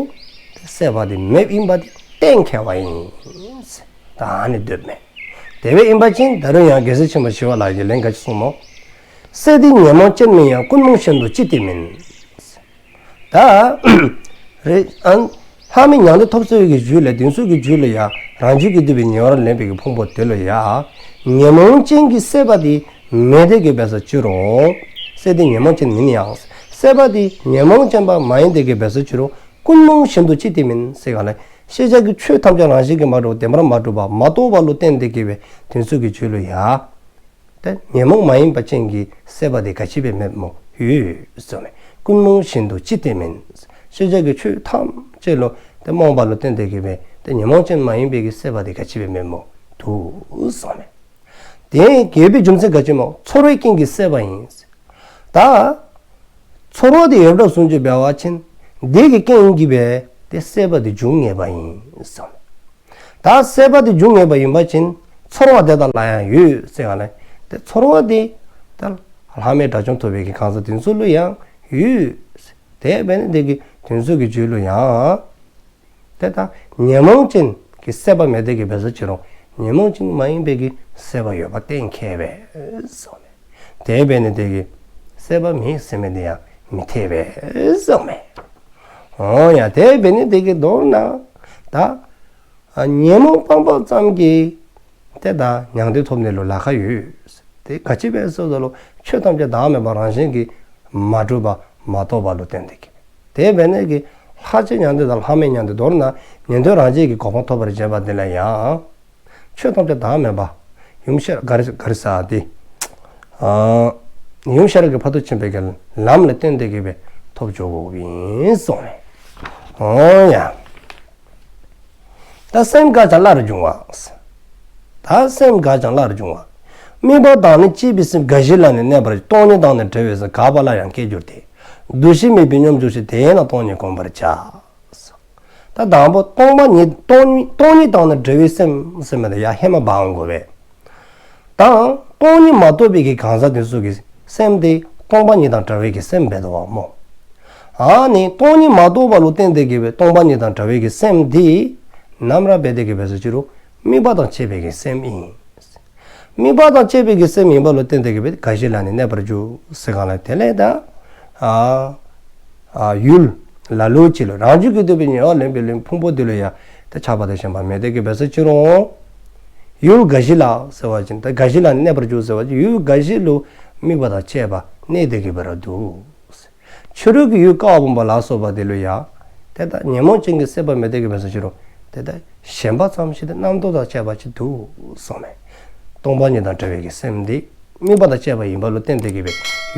སྲེད་པ་དེ་མེདཔ་ཨིནམ་འདི་གཏན་འཁེལ་བ་ཡིན། ད་ཨ་ནི་འདོདཔ་མས། དེ་སྦེ་ཨིན་པ་ཅིན་ད་རུང་ཡང་རྒྱལ་སྲས་ཆེན་པོ་ཞི་བ་ལྷ་གིས་ལན་ག་ཅི་གསུངས་སྨོ། སྲེད་འདི་ཉོན་མོངས་ཅན་མིན་ཡང་། ཀུན་རྨོངས་བཞིན་དུ་ཅི་སྟེ་མིན། ད་རེ་ཨ་ལྷག་མེད་མྱང་འདས་ཐོབ་ཚར་བའི་གི་རྒྱུད་ལས་དེ་ཚུ་གི་རྒྱུད་ལུ་ཡང་རང་རྒྱུད་ཀྱིས་བསྡུས་པའི་ཉེ་བར་ལེན་པའི་གི་ཕུང་པོ་དེ་ལུ་ཡང་ཉོན་མོངས་ཅན་གྱི་སྲེད་པ་དེ་མེད་དེ་གི་འབད་སོ་ཅི་རུང་། སྲེད་འདི་ཉོན་མོངས་ཅན་མིན་ཡང་། སྲེད་པ་དེ་ཉོན་མོངས་ཅན་པ་མ་ཡིན་དེ་གི་འབད་སོ་ཅི་རུང་། ཀུན་རྨོངས་བཞིན་དུ་ཅི་སྟེ་མིན་ཟེར་ག་ལས། ཤེས་བྱ་གི་ཆོས་ཐམས་ཅད་རང་བཞིན་གྱིས་མ་གྲུབ་བདེན་པར་མ་གྲུབ་པ་མ་རྟོགས་པ་ལུ་བརྟེན་ཏེ་གི་སྦེ་དེ་ཚུ་གི་རྒྱུད་ལུ་ཡང་ཏེ་ཉོན་མོངས་མ་ཡིན་པ་ཅན་གྱི་སྲེད་པ་དེ་ག་ཅི་སྦེ་མེདཔ་སྨོ། ཡོད་ཟེརཝ་མས། ཀུན་རྨོངས་བཞིན་དུ་ཅི་སྟེ་མིན། ཤེས་བྱ་གི་ཆོས་ཐམས་ཅད་ལུ་ཏེ་རྨོངས་པ་ལུ་བརྟེན་ཏེ་གི་སྦེ་ཏེ་ཉོན་མོངས་ཅན་མ་ཡིན་པའི་གི་སྲེད་པ་དེ་ག་ཅི་སྦེ་མེདཔ་སྨོ། འདུག་ཟེརཝ་མས། དེ་ཡོད་པའི་རྒྱུ་མཚན་ག་ཅི་སྨོ། ཚོར་བའི་རྐྱེན་གྱིས་སྲེད་པ་ཡིན། ད་ཚོར་བ་དེ་ཡོདཔ་བཟུམ་ཅིག་འབད་བ་ཅིན་དེ་གི་རྐྱེན་གྱིས་སྦེ་ཏེ་སྲེད་པ་དེ་འབྱུང་ངེས་པ་ཡིན་ཟེརཝ་མས། ད་སྲེད་པ་དེ་འབྱུང་ངེས་པ་ཡིན་པ་ཅིན་ཚོར་བ་དེ་དག་ལ་ཡང་ཡོད་ཟེར་ག་ལས། ཏེ་ཚོར་བ་དེ་ད་ལྷག་མེད་དགྲ་བཅོམ་ཐོབ་པའི་གི་གང་ཟག་དེ་ཚུ་ལུ་ཡང་ཡོད། དེ་འབད་ནི་དེ་གིས་དེ་ཚུ་གི་རྒྱུད་ལུ་ཡང་ཏེ་ད་ཉོན་མོངས་ཅན་གྱི་སྲེད་པ་མེད་དེ་གི་འབད་སོ་ཅི་རུང་ཉོན་མོངས་ཅན་མ་ཡིན་པའི་གི་སྲེད་པ་ཡོདཔ་གཏན་འཁེལ་བས་ཟེརཝ་མས། དེ་འབད་ནི་དེ་གིས་སྲེད་པ་མེད་ཟེར་མི་དེ་ཡང་མི་འཐད་པས་ཟེརཝ་མས། འོ་ཡ། དེ་འབད་ནི་དེ་གིས་མདོར་ན་ད་ཨ་ཉོན་མོངས་སྤངས་པ་ཙམ་གྱིས་ཏེ་ད་མྱང་འདས་ཐོབ་ནི་ལུ་ལཱ་ཁག་ཡོད། དེ་ག་ཅི་སྦེ་ཟེར་བ་ཅིན་ཆོས་ཐམས་ཅད་བདག་མེད་པ་རང་བཞིན་གྱིས་མ་གྲུབ་པ་མ་རྟོགས་པ་ལུ་བརྟེན་ཏེ་གི་སྦེ། དེ་འབད་ནི་དེ་གིས་ལྷག་བཅས་མྱང་འདས་དང་ལྷག་མེད་མྱང་འདས་མདོར་ན་ཉན་ཐོས་རང་རྒྱལ་གྱི་གོ་འཕང་ཐོབ་པར་བྱེད་པ་དེ་ལ་ཡང་ཆོས་ཐམས་ཅད་བདག་མེད་པ་ཡུམ་ཤེས་རབ་ག་རི་ག་རི་ས་དེ་ཨ་ཡུམ་ཤེས་རབ་ཀྱི་ཕ་རོལ་ཏུ་ཕྱིན་པའི་གི་ལམ་ལ་བརྟེན་ཏེ་གི་སྦེ་ཐོབ་འགྱོ་དགོཔ་ཨིན་གསུངས་ནུག། འོ་ཡ། ད་སེམས་འགགས་ཀྱང་སླར་འབྱུང་བ། ད་སེམས་འགགས་ཀྱང་སླར་འབྱུང་བ། དམིགས་པ་དང་ནི་བཅས་པའི་སེམས། འགའ་ཞིག་ལ་ནི་གནས་པར། སྟོང་ཉིད་དང་ནི་བྲལ་བའི་སེམས། འགགས་པ་སླར་ཡང་སྐྱེ་འགྱུར་ཏེ། འདུ་ཤེས་མེད་པའི་སྙོམས་འཇུག་ཅིང་། དེས་ན་སྟོང་ཉིད་བསྒོམ་པར་བྱ། ད་དང་པོ་སྟོང་པ་ཉིད་སྟོང་ཉིད་སྟོང་ཉིད་དང་ནི་བྲལ་བའི་སེམས་ཟེར་མི་དེ་ཡང་ཧེ་མ་འབག་འོང་དགོ་པས། ད་སྟོང་ཉིད་མ་རྟོགས་པའི་གི་གང་ཟག་དེ་ཚུ་གི་སེམས་དེ་སྟོང་པ་ཉིད་དང་བྲལ་བའི་གི་སེམས་འབད་དོ་བ་སྨོ། ཨ་ནི་སྟོང་ཉིད་མ་རྟོགས་པ་ལུ་བརྟེན་ཏེ་གི་སྦེ་སྟོང་པ་ཉིད་དང་བྲལ་བའི་གི་སེམས་དེ་ནམ་ར་འབད་དེ་གི་སྦེ་ཟེར་བ་ཅིན་དམིགས་པ་དང་བཅས་པའི་གི་སེམས་ཨིན། དམིགས་པ་དང་བཅས་པའི་གི་སེམས་ཨིན་པ་ལུ་བརྟེན་ཏེ་གི་སྦེ་འགའ་ཞིག་ལ་ནི་གནས་པར་འགྱུར་ཟེར་ག་ལས། དེ་ལས་ད་ཨ་ཨ་ཡུལ་ལ་ལུ་ཅིག་ལུ་རང་རྒྱུད་ཀྱིས་བསྡུས་པའི་ཉེ་བར་ལེན་པའི་ལེན་ཕུང་པོ་དེ་ལུ་ཡང་ད་ཆགས་པ་དང་ཞེན་པ་མེད་དེ་གི་སྦེ་ཟེར་བ་ཅིན་ཡུལ་འགའ་ཞིག་ལ་ཟེར་བ་ཅིན་ད་འགའ་ཞིག་ལ་ནི་གནས་པར་འགྱུར་ཟེར་བ་ཅིན་ཡུལ་འགའ་ཞིག་ལུ་དམིགས་པ་དང་བཅས་པ་གནས་དེ་གི་སྦེ་ར་འདུག། ཕྱི་རོལ་གྱི་ཡུལ་ཀ་བ་བུམ་པ་ལ་སོགས་པ་དེ་ལུ་ཡང་ཏེ་ད་ཉོན་མོངས་ཅན་གྱི་སྲེད་པ་མེད་དེ་གི་སྦེ་ཟེར་བ་ཅིན་ཏེ་ད་ཞེན་པ་ཙམ་ཅིག་དང་རྣམ་རྟོག་དང་བཅས་པ་ཅིག་འདུག་གསུངས་ནུག། སྟོང་པ་ཉིད་དང་བྲལ་བའི་གི་སེམས་དེ་དམིགས་པ་དང་བཅས་པ་ཨིན་པ་ལུ་བརྟེན་ཏེ་གི་སྦེ་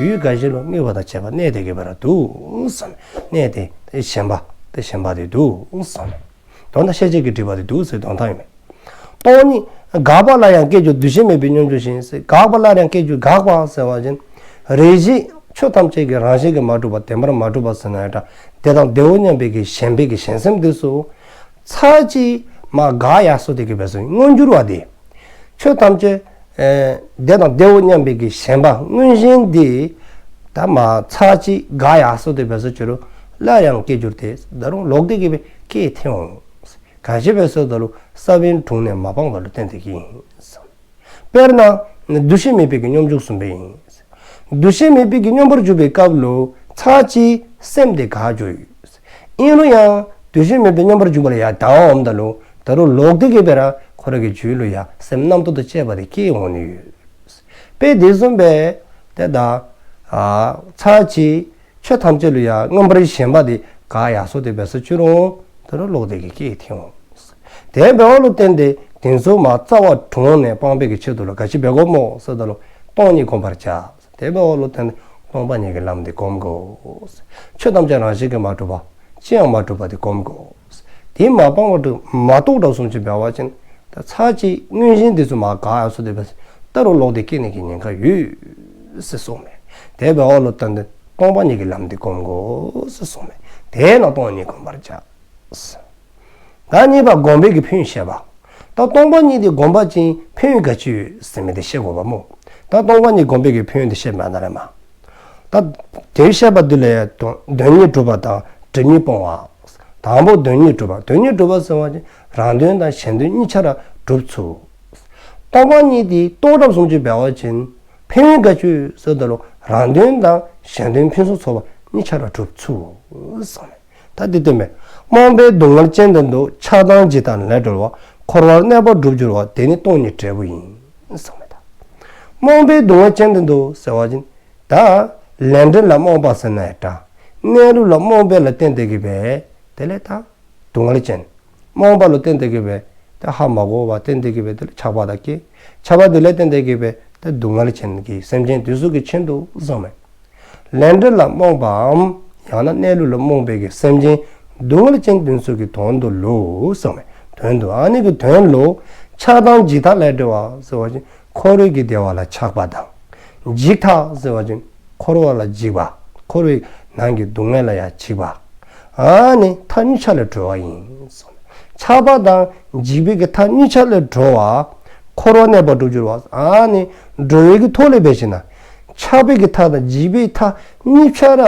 ཡུལ་འགའ་ཞིག་ལུ་དམིགས་པ་དང་བཅས་པ་གནས་དེ་གི་སྦེ་ར་འདུག་གསུངས་ནུག། གནས་དེ་ཏེ་ཞེན་པ་ཏེ་ཞེན་པ་དེ་འདུག་གསུངས་ནུག། དོན་དག་ཤེས་བྱེད་ཀྱི་སྒྲིབ་པ་དེ་འདུག་ཟེར་དོན་དག་ཨིན་མས། སྟོང་ཉིད་འགགས་པ་སླར་ཡང་སྐྱེ་འགྱུར། འདུ་ཤེས་མེད་པའི་སྙོམས་འཇུག་ཅིང་ཟེར། འགགས་པ་སླར་ཡང་སྐྱེ་འགྱུར། འགགས་པ་ཟེར་བ་ཅིན་རེ་ཞིག་ཆོས་ཐམས་ཅད་ཀྱི་རང་བཞིན་གྱིས་མ་གྲུབ་པ་བདེན་པར་མ་གྲུབ་པ་ཟེར་ན་ཡང་འདྲ། བདེ་དང་བདེའོ་སྙམ་པའི་གི་ཞེན་པའི་གི་ཞེན་སེམས་དེ་ཚུ་ཚར་གཅིག་མར་འགག་ཡར་སོ་དེ་གི་སྦེ་ཟེར་མངོན་འགྱུར་བ་དེ། ཆོས་ཐམས་ཅད་ཨེ་བདེ་དང་བདེའོ་སྙམ་པའི་གི་ཞེན་པ་མངོན་ཞེན་འདི་ད་མ་ཚར་གཅིག་འགག་ཡར་སོ་དེ་འབད་སོ་ཅི་རུང་སླར་ཡང་སྐྱེ་འགྱུར་ཏེ་ད་རུང་ལོག་སྟེ་གི་སྦེ་སྐྱེ་འོང་། ག་ཅི་འབད་སོ་ད་ལུ་ས་བོན་དྲུངས་ནས་མ་སྤངས་པ་ལུ་བརྟེན་ཏེ་གི་ཨིན། དཔེར་ན་འདུ་ཤེས་མེད་པའི་གི་སྙོམས་འཇུག་བཟུམ་སྦེ་ཨིན། འདུ་ཤེས་མེད་པའི་གི་སྙོམས་པར་འཇུག་པའི་སྐབས་ལུ་ཚར་གཅིག་སེམས་དེ་འགག་འགྱོ་ཡི། ཨིན་རུང་ཡང་འདུ་ཤེས་མེད་པའི་སྙོམས་པར་འཇུག་པ་ལུ་ཡར་ལྡང་འོངམ་ད་ལུ་ད་རུང་ལོག་སྟེ་གི་སྦེ་ར་ཁོ་རའི་གི་རྒྱུད་ལུ་ཡང་སེམས་རྣམ་རྟོག་དང་བཅས་པ་དེ་སྐྱེ་འོང་ནི་ཡོད། དཔེ་དེ་བཟུམ་སྦེ་ཏེ་ད་ཨ་ཚར་གཅིག་ཆོས་ཐམས་ཅད་ལུ་ཡང་མངོན་པར་ཞེན་པ་དེ་འགག་ཡར་སོ་དེ་འབད་སོ་ཅི་རུང་ད་རུང་ལོག་སྟེ་གི་སྐྱེ་འོང་། དེ་འབདཝ་ལུ་བརྟེན་ཏེ་དེ་ཚུ་མ་རྩ་བ་དྲུངས་ནས་སྤང་བའི་གི་ཆེད་དུ་ལུ་ག་ཅི་འབད་དགོཔ་སྨོ་ཟེརཝ་ད་ལུ་སྟོང་ཉིད་བསྒོམ་པར་བྱ། དེ་འབདཝ་ལུ་བརྟེན་ཏེ་སྟོང་པ་ཉིད་ཀྱི་ལམ་དེ་བསྒོམ་དགོ། ཆོས་ཐམས་ཅད་རང་བཞིན་གྱིས་མ་གྲུབ་པ་ཅི་ཡང་མ་གྲུབ་པ་དེ་བསྒོམ་དགོ། དེ་མ་སྤངས་པར་དུ་མ་རྟོགས་དྲགས་བཟུམ་ཅིག་འབད་བ་ཅིན་ད་ཚར་གཅིག་མངོན་ཞེན་དེ་ཚུ་མ་འགག་ཡར་སོ་དེ་འབད་ད་རུང་ལོག་སྟེ་སྐྱེ་ནི་གི་ཉེན་ཁ་ཡོད་ཟེར་གསུངསམ་མས། དེ་འབདཝ་ལུ་བརྟེན་ཏེ་སྟོང་པ་ཉིད་ཀྱི་ལམ་དེ་བསྒོམ་དགོ་ཟེར་གསུངསམ་མས། དེས་ན་སྟོང་ཉིད་བསྒོམ་པར་བྱ། ད་གཉིས་པ་བསྒོམ་པའི་གི་ཕན་ཡོན་བཤད་པ། ད་སྟོང་པ་ཉིད་དེ་བསྒོམ་པ་ཅིན་ཕན་ཡོན་ག་ཅི་ཡོད་ཟེར་མི་དེ་བཤད་དགོ་པ་སྨོ། ད་སྟོང་པ་ཉིད་བསྒོམ་པའི་གི་ཕན་ཡོན་དེ་བཤད་མ་ད་རེས་མ། ད་དེ་བཤད་པ་འདི་ལས་དོན་དོན་གཉིས་གྲུབ་པ་དང་སྒྲིབ་གཉིས་སྤོང་བ། དང་པོ་དོན་གཉིས་གྲུབ་པ། དོན་གཉིས་གྲུབ་པ་ཟེར་བ་ཅིན་རང་དོན་དང་གཞན་དོན་གཉིས་ཆ་ར་གྲུབ་ཚུགས། སྟོང་པ་ཉིད་དེ་རྟོགས་དྲགས་བཟུམ་ཅིག་འབད་བ་ཅིན་ཕན་ཡོན་ག་ཅི་ཡོད་ཟེརཝ་ད་ལུ་རང་དོན་དང་གཞན་དོན་ཕུན་སུམ་ཚོགས་པ་གཉིས་ཆ་ར་གྲུབ་ཚུགས་གསུངསམ་མས། ད་འདི་སྟོནམ་མས། རྨོངས་པའི་སྡུག་བསྔལ་ཅན་དོན་དུ་ཆགས་སྡང་འཇིགས་མཐའ་ལས་གྲོལ་བ། འཁོར་བར་གནས་པ་འགྲུབ་འགྱུར་བ། དེ་ནི་སྟོང་ཉིད་འབྲས་བུ་ཡིན། གསུངསམ་མས། ད་རྨོངས་པའི་སྡུག་བསྔལ་ཅན་དོན་དུ་ཟེར་བ་ཅིན་ད་ལས་འབྲས་ལ་རྨོངས་པ་ཟེར་ན་ཡང་འདྲ། གནས་ལུགས་ལ་རྨོངས་པ་ལ་བརྟེན་ཏེ་གི་སྦེ་དེ་ལས་ད་སྡུག་བསྔལ་ཅན། རྨོངས་པ་ལུ་བརྟེན་ཏེ་གི་སྦེ་ད་ཧ་མ་གོ་བ་བརྟེན་ཏེ་གི་སྦེ་དེ་ལས་ཆགས་པ་དང་སྐྱེ། ཆགས་པ་དེ་ལས་བརྟེན་ཏེ་གི་སྦེ་ད་སྡུག་བསྔལ་ཅན་གྱི་སེམས་ཅན་དེ་ཚུ་གི་ཆེད་དུ་གསུངསམ་མས། ལས་འབྲས་ལ་རྨོངས་པའམ་ཡང་ན་གནས་ལུགས་ལ་རྨོངས་པའི་གི་སེམས་ཅན་སྡུག་བསྔལ་ཅན་དེ་ཚུ་གི་དོན་དུ་ལུ་གསུངསམ་མས། དོན་དུ་ཨ་ནི་གི་དོན་ལུ་ཆགས་སྡང་འཇིགས་མཐའ་ལས་གྲོལ་བ་ཟེར་བ་ཅིན་འཁོར་བའི་གི་བདེ་བ་ལ་ཆགས་པ་དང་། འཇིགས་མཐའ་ཟེར་བ་ཅིན་འཁོར་བ་ལ་འཇིགས་པ། འཁོར་བའི་ནང་གི་སྡུག་བསྔལ་ལ་ཡང་འཇིགས་པ། ཨ་ནི་མཐའ་གཉིས་ཆ་ལས་གྲོལ་བ་ཡིན། ཆགས་པ་དང་འཇིགས་པའི་གི་མཐའ་གཉིས་ཆ་ལས་གྲོལ་བ། འཁོར་བར་གནས་པ་འགྲུབ་འགྱུར་བ། ཨ་ནི་གྲོལ་བའི་གི་ཐོག་ལས་འབད་ཞིནམ་ན། ཆགས་པའི་གི་མཐའ་དང་འཇིགས་པའི་མཐའ་གཉིས་ཆ་ར་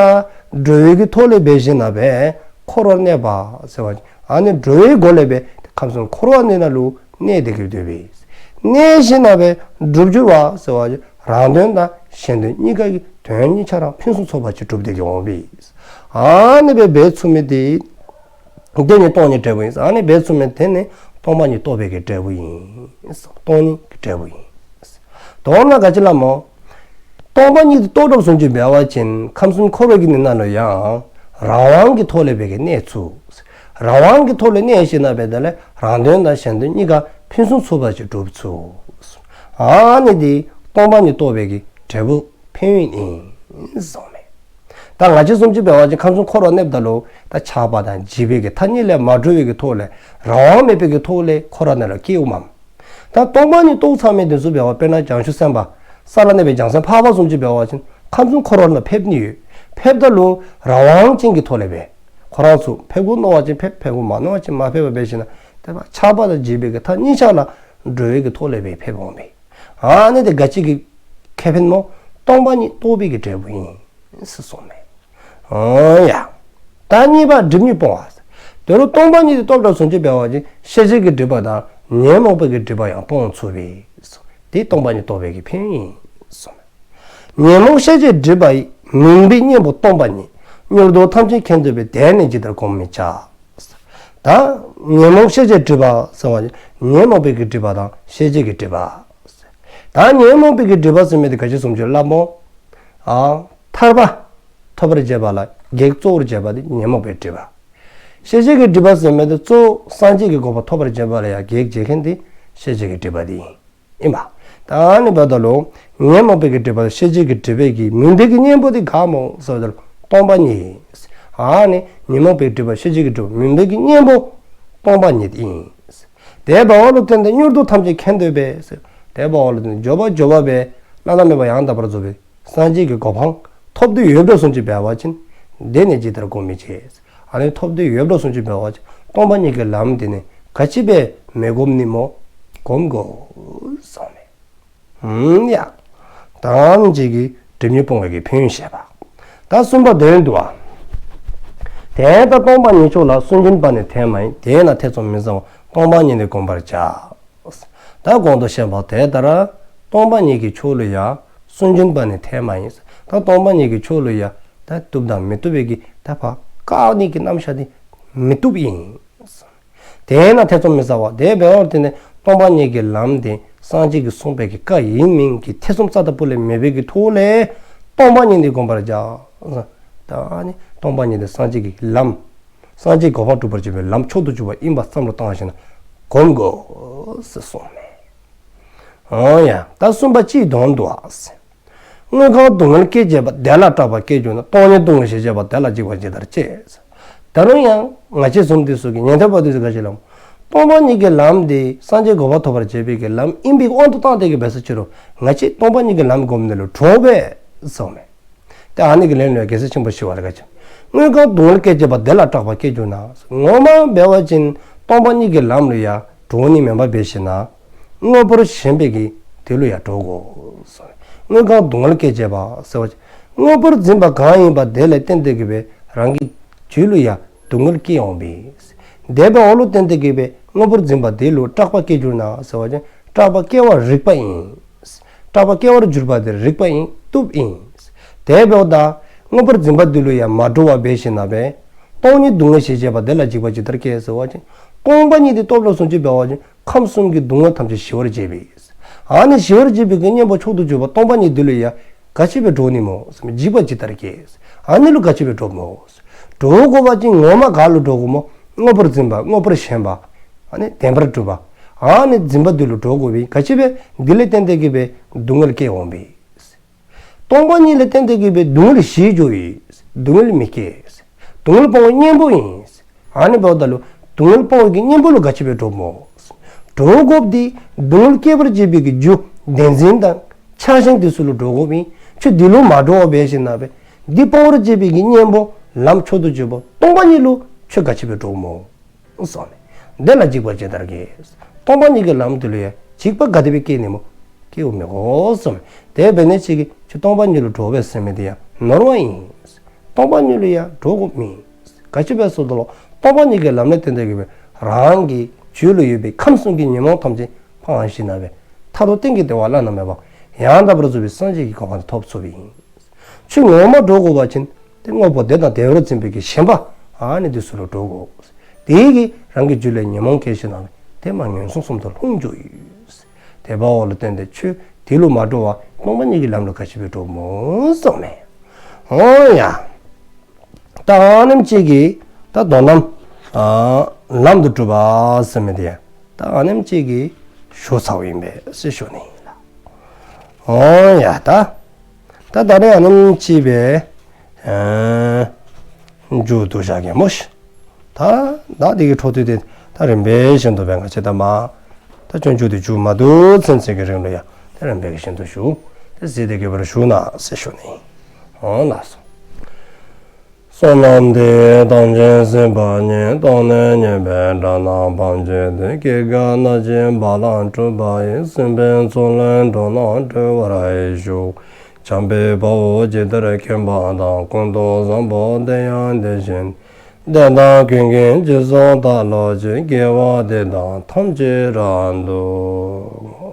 གྲོལ་བའི་གི་ཐོག་ལས་འབད་ཞིནམ་ན་འབད་འཁོར་བར་གནས་པ་ཟེར་བ་ཅིན་ཨ་ནི་གྲོལ་བའི་སྒོ་ལས་འབད་ཁམས་གསུམ་འཁོར་བ་ནི་ན་ལུ་གནས་ཏེ་གི་སྡོད་པས། གནས་ཞིནམ་ན་འབད་འགྲུབ་འགྱུར་བ་ཟེར་བ་ཅིན་རང་དོན་དང་གཞན་དོན་གཉིས་ཀ་གི་དོན་གཉིས་ཆ་ར་ཕུན་སུམ་ཚོགས་པ་ཅིག་གྲུབ་སྟེ་གི་འོང་པས། ཨ་ནི་འབད་འབད་ཚུགས་མི་དེ་དེ་ནི་སྟོང་ཉིད་འབྲས་བུ་ཡིན། ཨ་ནི་འབད་ཚུགས་མི་དེ་ནི་སྟོང་པ་ཉིད་རྟོགས་པའི་གི་འབྲས་བུ་ཡིན། སྟོང་ཉིད་ཀྱི་འབྲས་བུ་ཡིན། མདོར་ན་ག་ཅི་ལ་སྨོ། སྟོང་པ་ཉིད་དེ་རྟོགས་དྲགས་བཟུམ་ཅིག་འབད་བ་ཅིན་ཁམས་གསུམ་འཁོར་བའི་གི་ནང་ན་ལུ་ཡང་རང་དབང་གི་ཐོག་ལས་འབད་གི་གནས་ཚུགས། རང་དབང་གི་ཐོག་ལས་གནས་ཞིནམ་ན་འབད་དེ་ལས་རང་དོན་དང་གཞན་དོན་གཉིས་ཀ་ཕུན་སུམ་ཚོགས་པ་ཅིག་གྲུབ་ཚུགས། ཨ་ནི་དེ་སྟོང་པ་ཉིད་རྟོགས་པའི་གི་འབྲས་བུ་ཕན་ཡོན་ཨིན་གསུངསམ་མས། ད་ང་བཅས་བཟུམ་ཅིག་འབད་བ་ཅིན་ཁམས་གསུམ་འཁོར་བ་གནསཔ་ད་ལུ་ད་ཆགས་པ་དང་འཇིགས་པའི་གི་མཐའ་གཉིས་ལས་མ་གྲོལ་བའི་གི་ཐོག་ལས་རང་དབང་མེད་པའི་གི་ཐོག་ལས་འཁོར་བ་ནང་ལུ་སྐྱེཝ་མས། ད་སྟོང་པ་ཉིད་རྟོགས་ཚར་མི་དེ་ཚུ་འབད་བ་དཔེར་ན་བྱང་ཆུབ་སེམས་དཔའ་ས་ལ་གནས་པའི་བྱང་སེམས་འཕགས་པ་བཟུམ་ཅིག་འབད་བ་ཅིན་ཁམས་གསུམ་འཁོར་བ་ལུ་ཕེབས་ནི་ཡོད། ཕེབསཔ་ད་ལུ་རང་དབང་ཅན་གྱི་ཐོག་ལས་འབད་ཁོ་ར་ཚུ་ཕེབས་དགོ་མནོ་བ་ཅིན་ཕེབས། ཕེབས་དགོ་མ་མནོ་བ་ཅིན་མ་ཕེབས་པར་འབད་ཞིནམ་ན་དེ་ཆགས་པ་དང་འཇིགས་པའི་གི་མཐའ་གཉིས་ཆ་ལས་གྲོལ་བའི་གི་ཐོག་ལས་འབད་ཕེབས་འོང་པས། ཨ་ནི་དེ་ག་ཅི་གི་ཁེ་ཕན་སྨོ། སྟོང་པ་ཉིད་རྟོགས་པའི་གི་འབྲས་བུ་ཡིན་ཟེར་གསུངསམ་མས། ཨོ་ཡ། ད་གཉིས་པ་སྒྲིབ་གཉིས་སྤོང་བ། དོན་ལུ་སྟོང་པ་ཉིད་དེ་རྟོགས་དྲགས་བཟུམ་ཅིག་འབད་བ་ཅིན་ཤེས་བྱའི་གི་སྒྲིབ་པ་དང་ཉོན་མོངས་པའི་གི་སྒྲིབ་པ་ཡང་སྤོང་ཚུགས་པས། དེ་སྟོང་པ་ཉིད་རྟོགས་པའི་གི་ཕན་ཡོན་ཨིན་གསུངསམ་མས། ཉོན་མོངས་ཤེས་བྱའི་སྒྲིབ་པ་ཡི། མུན་པའི་གཉེན་པོ་སྟོང་པ་ཉིད། མྱུར་དུ་ཐམས་ཅད་མཁྱེན་འདོད་པས། དེ་ནི་ཇི་ལྟར་བསྒོམ་མི་བྱ། ད་ཉོན་མོངས་ཤེས་བྱའི་སྒྲིབ་པ་ཟེར་བ་ཉོན་མོངས་པའི་གི་སྒྲིབ་པ་དང་ཤེས་བྱའི་གི་སྒྲིབ་པ། ད་ཉོན་མོངས་པའི་གི་སྒྲིབ་པ་ཟེར་མི་དེ་ག་ཅི་བཟུམ་ཅིག་སླབ་སྨོ། ཨ་ཐར་པ་ཐོབ་པར་བྱེད་པ་ལ་གེགས་གཙོ་བོར་བྱེད་པ་དེ་ཉོན་མོངས་པའི་སྒྲིབ་པ། ཤེས་བྱའི་གི་སྒྲིབ་པ་ཟེར་མི་དེ་གཙོ་བོ་སངས་རྒྱས་ཀྱི་གོ་འཕང་ཐོབ་པར་བྱེད་པ་ལ་ཡང་གེགས་བྱེད་མཁན་དེ་ཤེས་བྱའི་གི་སྒྲིབ་པ་དེ་ཨིན། ཨིན་པ། ད་ཨ་ནི་འབདཝ་ད་ལུ་ཉོན་མོངས་པའི་གི་སྒྲིབ་པ་ཤེས་བྱའི་གི་སྒྲིབ་པའི་གི་མུན་པའི་གི་གཉེན་པོ་དེ་ག་སྨོ་ཟེར་བ་ཅིན་སྟོང་པ་ཉིད། ཨ་ནི་ཉོན་མོངས་པའི་སྒྲིབ་པ་ཤེས་བྱའི་གི་སྒྲིབ་པ་མུན་པའི་གི་གཉེན་པོ་སྟོང་པ་ཉིད་ཨིན། དེ་འབདཝ་ལུ་བརྟེན་ཏེ་མྱུར་དུ་ཐམས་ཅད་མཁྱེན་འདོད་པས། དེ་འབདཝ་ལུ་བརྟེན་ཏེ་མགྱོགས་པ་མགྱོགས་པ་སྦེ་བླ་ན་མེད་པ་ཡང་དག་པར་རྫོགས་པའི་སངས་རྒྱས་ཀྱི་གོ་འཕང་ཐོབ་འདོད་ཡོདཔ་བཟུམ་ཅིག་འབད་བ་ཅིན་དེ་ནི་ཇི་ལྟར་བསྒོམ་མི་བྱ། ཨ་ནི་ཐོབ་འདོད་ཡོདཔ་བཟུམ་ཅིག་འབད་བ་ཅིན་སྟོང་པ་ཉིད་ཀྱི་ལམ་དེ་ནི་ག་ཅི་སྦེ་མི་བསྒོམ་ནི་སྨོ། སྒོམ་དགོ་གསུངསམ་མས། ཧུམ་ཡ། ད་ཨ་ནི་ཅིག་གིས་སྒྲིབ་གཉིས་སྤོང་བའི་གི་ཕན་ཡོན་བཤད་པ། ད་གསུམ་པ་དོན་བསྡུ་བ། དེ་ལྟར་སྟོང་པ་ཉིད་མཆོག་ལ། སུན་འབྱིན་པ་ནི་ཐེ་མ་ཡིན། དེས་ན་ཐེ་ཚོམ་མི་ཟ་བར། སྟོང་པ་ཉིད་ནི་བསྒོམ་པར་བྱ། ད་གོང་དུ་བཤད་པ་དེ་ལྟར་སྟོང་པ་ཉིད་ཀྱི་ཕྱོགས་ལུ་ཡང་སུན་འབྱིན་པ་ནི་ཐེ་མ་ཡིན། ད་སྟོང་པ་ཉིད་ཀྱི་ཕྱོགས་ལུ་ཡང་ད་བཏུབ་དང་མི་བཏུབ་པའི་གི་ད་ཕར་བཀག་ནི་གི་རྣམ་གཞག་འདི་མི་བཏུབ་ཨིན། དེས་ན་ཐེ་ཚོམ་མི་ཟ་བར། དེ་འབདཝ་ལས་བརྟེན་ནས་སྟོང་པ་ཉིད་ཀྱི་ལམ་དེ་སངས་རྒྱས་ཀྱིས་གསུངས་པའི་གི་བཀའ་ཡིན་མིན་གྱི་ཐེ་ཚོམ་རྩ་བ་ལས་མེད་པའི་གི་ཐོག་ལས་སྟོང་པ་ཉིད་དེ་བསྒོམ་པར་བྱ། ད་ནི་སྟོང་པ་ཉིད་དེ་སངས་རྒྱས་ཀྱི་ལམ། སངས་རྒྱས་གོ་འཕང་སྒྲུབ་པར་བྱེད་པའི་ལམ་མཆོག་ཏུ་གྱུར་པ་ཡིན་པ་བསམ་བློ་བཏང་ཞིནམ་ལས་བསྒོམ་དགོ་ཟེར་གསུངསམ་མས། འོང་ཡ། ད་གསུམ་པ་སྤྱིའི་དོན་བསྡུ་བ། དངོས་གང་སྡུག་བསྔལ་སྐྱེད་བྱེད་པ། དེ་ལ་སྐྲག་པ་སྐྱེ་གྱུར་ན། སྟོང་ཉིད་སྡུག་བསྔལ་ཞེས་བྱ་བ། དེ་ལ་འཇིགས་པར་ཇི་ལྟར་བྱེད། ད་རུང་ཡང་ང་བཅས་བཟུམ་འདི་ཚུ་གིས་ཉན་ཐོས་པ་འདི་ཚུ་ག་ཅི་སླབ་སྨོ། སྟོང་པ་ཉིད་ཀྱི་ལམ་འདི་སངས་རྒྱས་གོ་འཕང་ཐོབ་པར་བྱེད་པའི་གི་ལམ་ཨིན་པའི་དབང་དུ་བཏང་སྟེ་གི་འབད་ས་ཅི་རུང་ང་བཅས་སྟོང་པ་ཉིད་ཀྱི་ལམ་བསྒོམ་ནི་ལུ་འདྲོག་པས་གསུངསམ་མས། ཏེ་ཨ་ནི་གི་ལན་ལུ་ཡང་རྒྱལ་སྲས་ཆེན་པོ་ཞི་བ་ལྷ་གིས་དངོས་གང་སྡུག་བསྔལ་སྐྱེད་བྱེད་པ། དེ་ལ་སྐྲག་པ་སྐྱེ་གྱུར་ན། ངོ་མ་འབད་བ་ཅིན་སྟོང་པ་ཉིད་ཀྱི་ལམ་ལུ་ཡང་འདྲོག་ནི་མེན་པར་འབད་ཞིནམ་ལས་དངོས་པོར་ཞེན་པའི་གི་དེ་ལུ་ཡང་འདྲོག་དགོ། དངོས་གང་སྡུག་བསྔལ་སྐྱེད་བྱེད་པ་ཟེར་བ་ཅིན་དངོས་པོར་འཛིན་པ་གང་ཡིན་པ་དེ་ལ་བརྟེན་ཏེ་གི་སྦེ་རང་གི་རྒྱུད་ལུ་ཡང་སྡུག་བསྔལ་སྐྱེ་འོང་པས། དེ་འབདཝ་ལུ་བརྟེན་ཏེ་གི་སྦེ་དངོས་པོར་འཛིན་པ་དེ་ལུ་སྐྲག་པ་སྐྱེ་གྱུར་ན་ཟེར་བ་ཅིན་སྐྲག་པ་སྐྱེ་བར་རིགས་པ་ཨིན། སྐྲག་པ་སྐྱེ་བར་གྱུར་པ་དེ་རིགས་པ་ཨིན། བཏུབ་ཨིན། དེ་འབདཝ་ད་དངོས་པོར་འཛིན་པ་དེ་ལུ་ཡང་མ་འདྲོག་པར་འབད་ཞིནམ་ལས་སྟོང་ཉིད་སྡུག་བསྔལ་ཞེས་བྱ་བ། དེ་ལ་འཇིགས་པར་ཇི་ལྟར་བྱེད་ཟེར་བ་ཅིན་སྟོང་པ་ཉིད་དེ་རྟོགས་ལ་སོང་ཅི་འབད་བ་ཅིན་ཁམས་གསུམ་གྱི་སྡུག་བསྔལ་ཐམས་ཅད་ཞི་བར་བྱེད་པས། ཨ་ནི་ཞི་བར་བྱེད་པའི་གི་གཉེན་པོ་མཆོག་ཏུ་གྱུར་པ་སྟོང་པ་ཉིད་དེ་ལུ་ཡང་ག་ཅི་སྦེ་འདྲོག་ནི་སྨོ། འཇིགས་པར་ཇི་ལྟར་བྱེད། ཨ་ནི་ལུ་ག་ཅི་སྦེ་འདྲོག་སྨོ། འདྲོག་དགོ་པ་ཅིན་ངོ་མ་ག་ལུ་འདྲོག་དགོ་སྨོ། དངོས་པོར་འཛིན་པ། དངོས་པོར་ཞེན་པ། ཨ་ནི་བདེན་པར་གྲུབ་པ། ཨ་ནི་འཛིན་པ་དེ་ལུ་འདྲོག་དགོ་པས། ག་ཅི་སྦེ་དེ་ལས་བརྟེན་ཏེ་གི་སྦེ་སྡུག་བསྔལ་སྐྱེ་འོང་པས། སྟོང་པ་ཉིད་ལས་བརྟེན་ཏེ་གི་སྦེ་སྡུག་བསྔལ་ཞི་འགྱོ་ཡི། སྡུག་བསྔལ་མི་སྐྱེ། སྡུག་བསྔལ་སྤོང་བའི་གཉེན་པོ་ཨིན། ཨ་ནི་འབདཝ་ད་ལུ་སྡུག་བསྔལ་སྤོང་བའི་གི་གཉེན་པོ་ལུ་ག་ཅི་སྦེ་འདྲོག་སྨོ། འདྲོག་དགོཔ་འདི་སྡུག་བསྔལ་སྐྱེད་པར་བྱེད་པའི་གི་རྒྱུ་བདེན་འཛིན་དང་ཆགས་ཞེན་དེ་ཚུ་ལུ་འདྲོག་དགོཔ་ཨིན། ཁྱོད་དེ་ལུ་མ་འདྲོག་པར་འབད་ཞིནམ་ལས་འདི་སྤོང་བར་བྱེད་པའི་གི་གཉེན་པོ་ལམ་མཆོག་ཏུ་གྱུར་པ་སྟོང་པ་ཉིད་ལུ་ཁྱོད་ག་ཅི་སྦེ་འདྲོག་སྨོ། གསུངསམ་མས། དེ་ལ་འཇིགས་པར་ཇི་ལྟར་བྱེད། སྟོང་པ་ཉིད་ཀྱི་ལམ་དེ་ལུ་ཡང་འཇིགས་པ་ག་དེ་སྦེ་སྐྱེ་ནི་སྨོ། སྐྱེ་བ་མི་དགོ་གསུངསམ་མས། དེ་འབད་ནི་ཅིག་གིས་ཁྱོད་སྟོང་པ་ཉིད་ལུ་འདྲོག་པས་ཟེར་མི་དེ་ཡང་ནོར་བ་ཨིན། སྟོང་པ་ཉིད་ལུ་ཡང་འདྲོག་དགོཔ་མེད། ག་ཅི་སྦེ་ཟེར་བ་ཅིན་སྟོང་པ་ཉིད་ཀྱི་ལམ་ལས་བརྟེན་ཏེ་གི་སྦེ་རང་གི་རྒྱུད་ལུ་ཡོད་པའི་ཁམས་གསུམ་གྱི་ཉོན་མོངས་ཐམས་ཅད་སྤངས་ཞིནམ་ལས་མཐར་ཐུག་གཏན་གྱི་བདེ་བ་བླ་ན་མེད་པ་ཡང་དག་པར་རྫོགས་པའི་སངས་རྒྱས་ཀྱི་གོ་འཕང་ཐོབ་ཚུགསཔ་ཨིན། ཁྱོད་ངོ་མ་འདྲོག་དགོ་པ་ཅིན་ཏེ་དངོས་པོ་དེ་དང་དེ་བར་འཛིན་པའི་གི་ཞེན་པ་ཨ་ནི་དེ་ཚུ་ལུ་འདྲོག་དགོ། དེ་གིས་རང་གི་རྒྱུད་ལས་ཉོན་མོངས་སྐྱེ་ཞིནམ་ལས་དེ་མར་ངན་སོང་གསུམ་དུ་ལྷུང་འགྱོ་ཡི། དེ་འབདཝ་ལུ་བརྟེན་ཏེ་ཁྱོད་དེ་ལུ་མ་འདྲོག་པར་སྟོང་པ་ཉིད་ཀྱི་ལམ་ལུ་ག་ཅི་སྦེ་འདྲོག་སྨོ་གསུངསམ་མས། འོང་ཡ། ད་ཨ་ནེམ་ཅིག་གིས་ད་དོན་དམ་ཨ་ལམ་དུ་སྒྲུབ་པ་ཟེར་མི་དེ་ཡང་ད་ཨ་ནེམ་ཅིག་གིས་ཞུ་ཚརཝ་ཨིན་པས་ཟེར་ཞུ་ནི་ཨིན་ལགས། འོང་ཡ། ད་ད་ད་རེས་ཨ་ནེམ་ཅིག་སྦེ་ཨ་མཇུག་བསྡུ་བཞག་གེ་སྨོ་ཤིག། ད་ད་དེ་གི་འཕྲོ་མཐུད་དེ་ད་རིམ་པ་བཞིན་དུ་སྦེ་ང་བཅས་ད་མ་ད་སྤྱོད་འཇུག་དེ་མཇུག་མ་བསྡུ་ཚུན་ཚོད་ཀྱི་རིང་ལུ་ཡང་ད་རིམ་པ་བཞིན་དུ་ཞུ། ད་གཟིགས་ཏེ་གི་སྦེ་ར་བཞུགས་གནང་ཟེར་ཞུ་ནི་ཨིན། འོང་ལགས་སོ། བསོད་ནམས་འདི་ཡིས་ཐམས་ཅད་གཟིགས་པ་ཉིད། ཐོབ་ནས་ཉེས་པའི་དགྲ་རྣམས་ཕམ་བྱས་ཏེ། སྐྱེ་རྒ་ན་འཆིའི་རྦ་རླབས་འཁྲུགས་པ་ཡི། སྲིད་པའི་མཚོ་ལས་འགྲོ་རྣམས་སྒྲོལ་བར་ཤོག། འཇམ་དཔལ་དཔའ་བོས་ཇི་ལྟར་མཁྱེན་པ་དང་། ཀུན་ཏུ་བཟང་པོ་དེ་ཡང་དེ་བཞིན་ཏེ། དེ་དག་ཀུན་གྱི་རྗེས་སུ་བདག་སློབ་ཅིང་། དགེ་བ་འདི་དག་ཐམས་ཅད་རབ་ཏུ་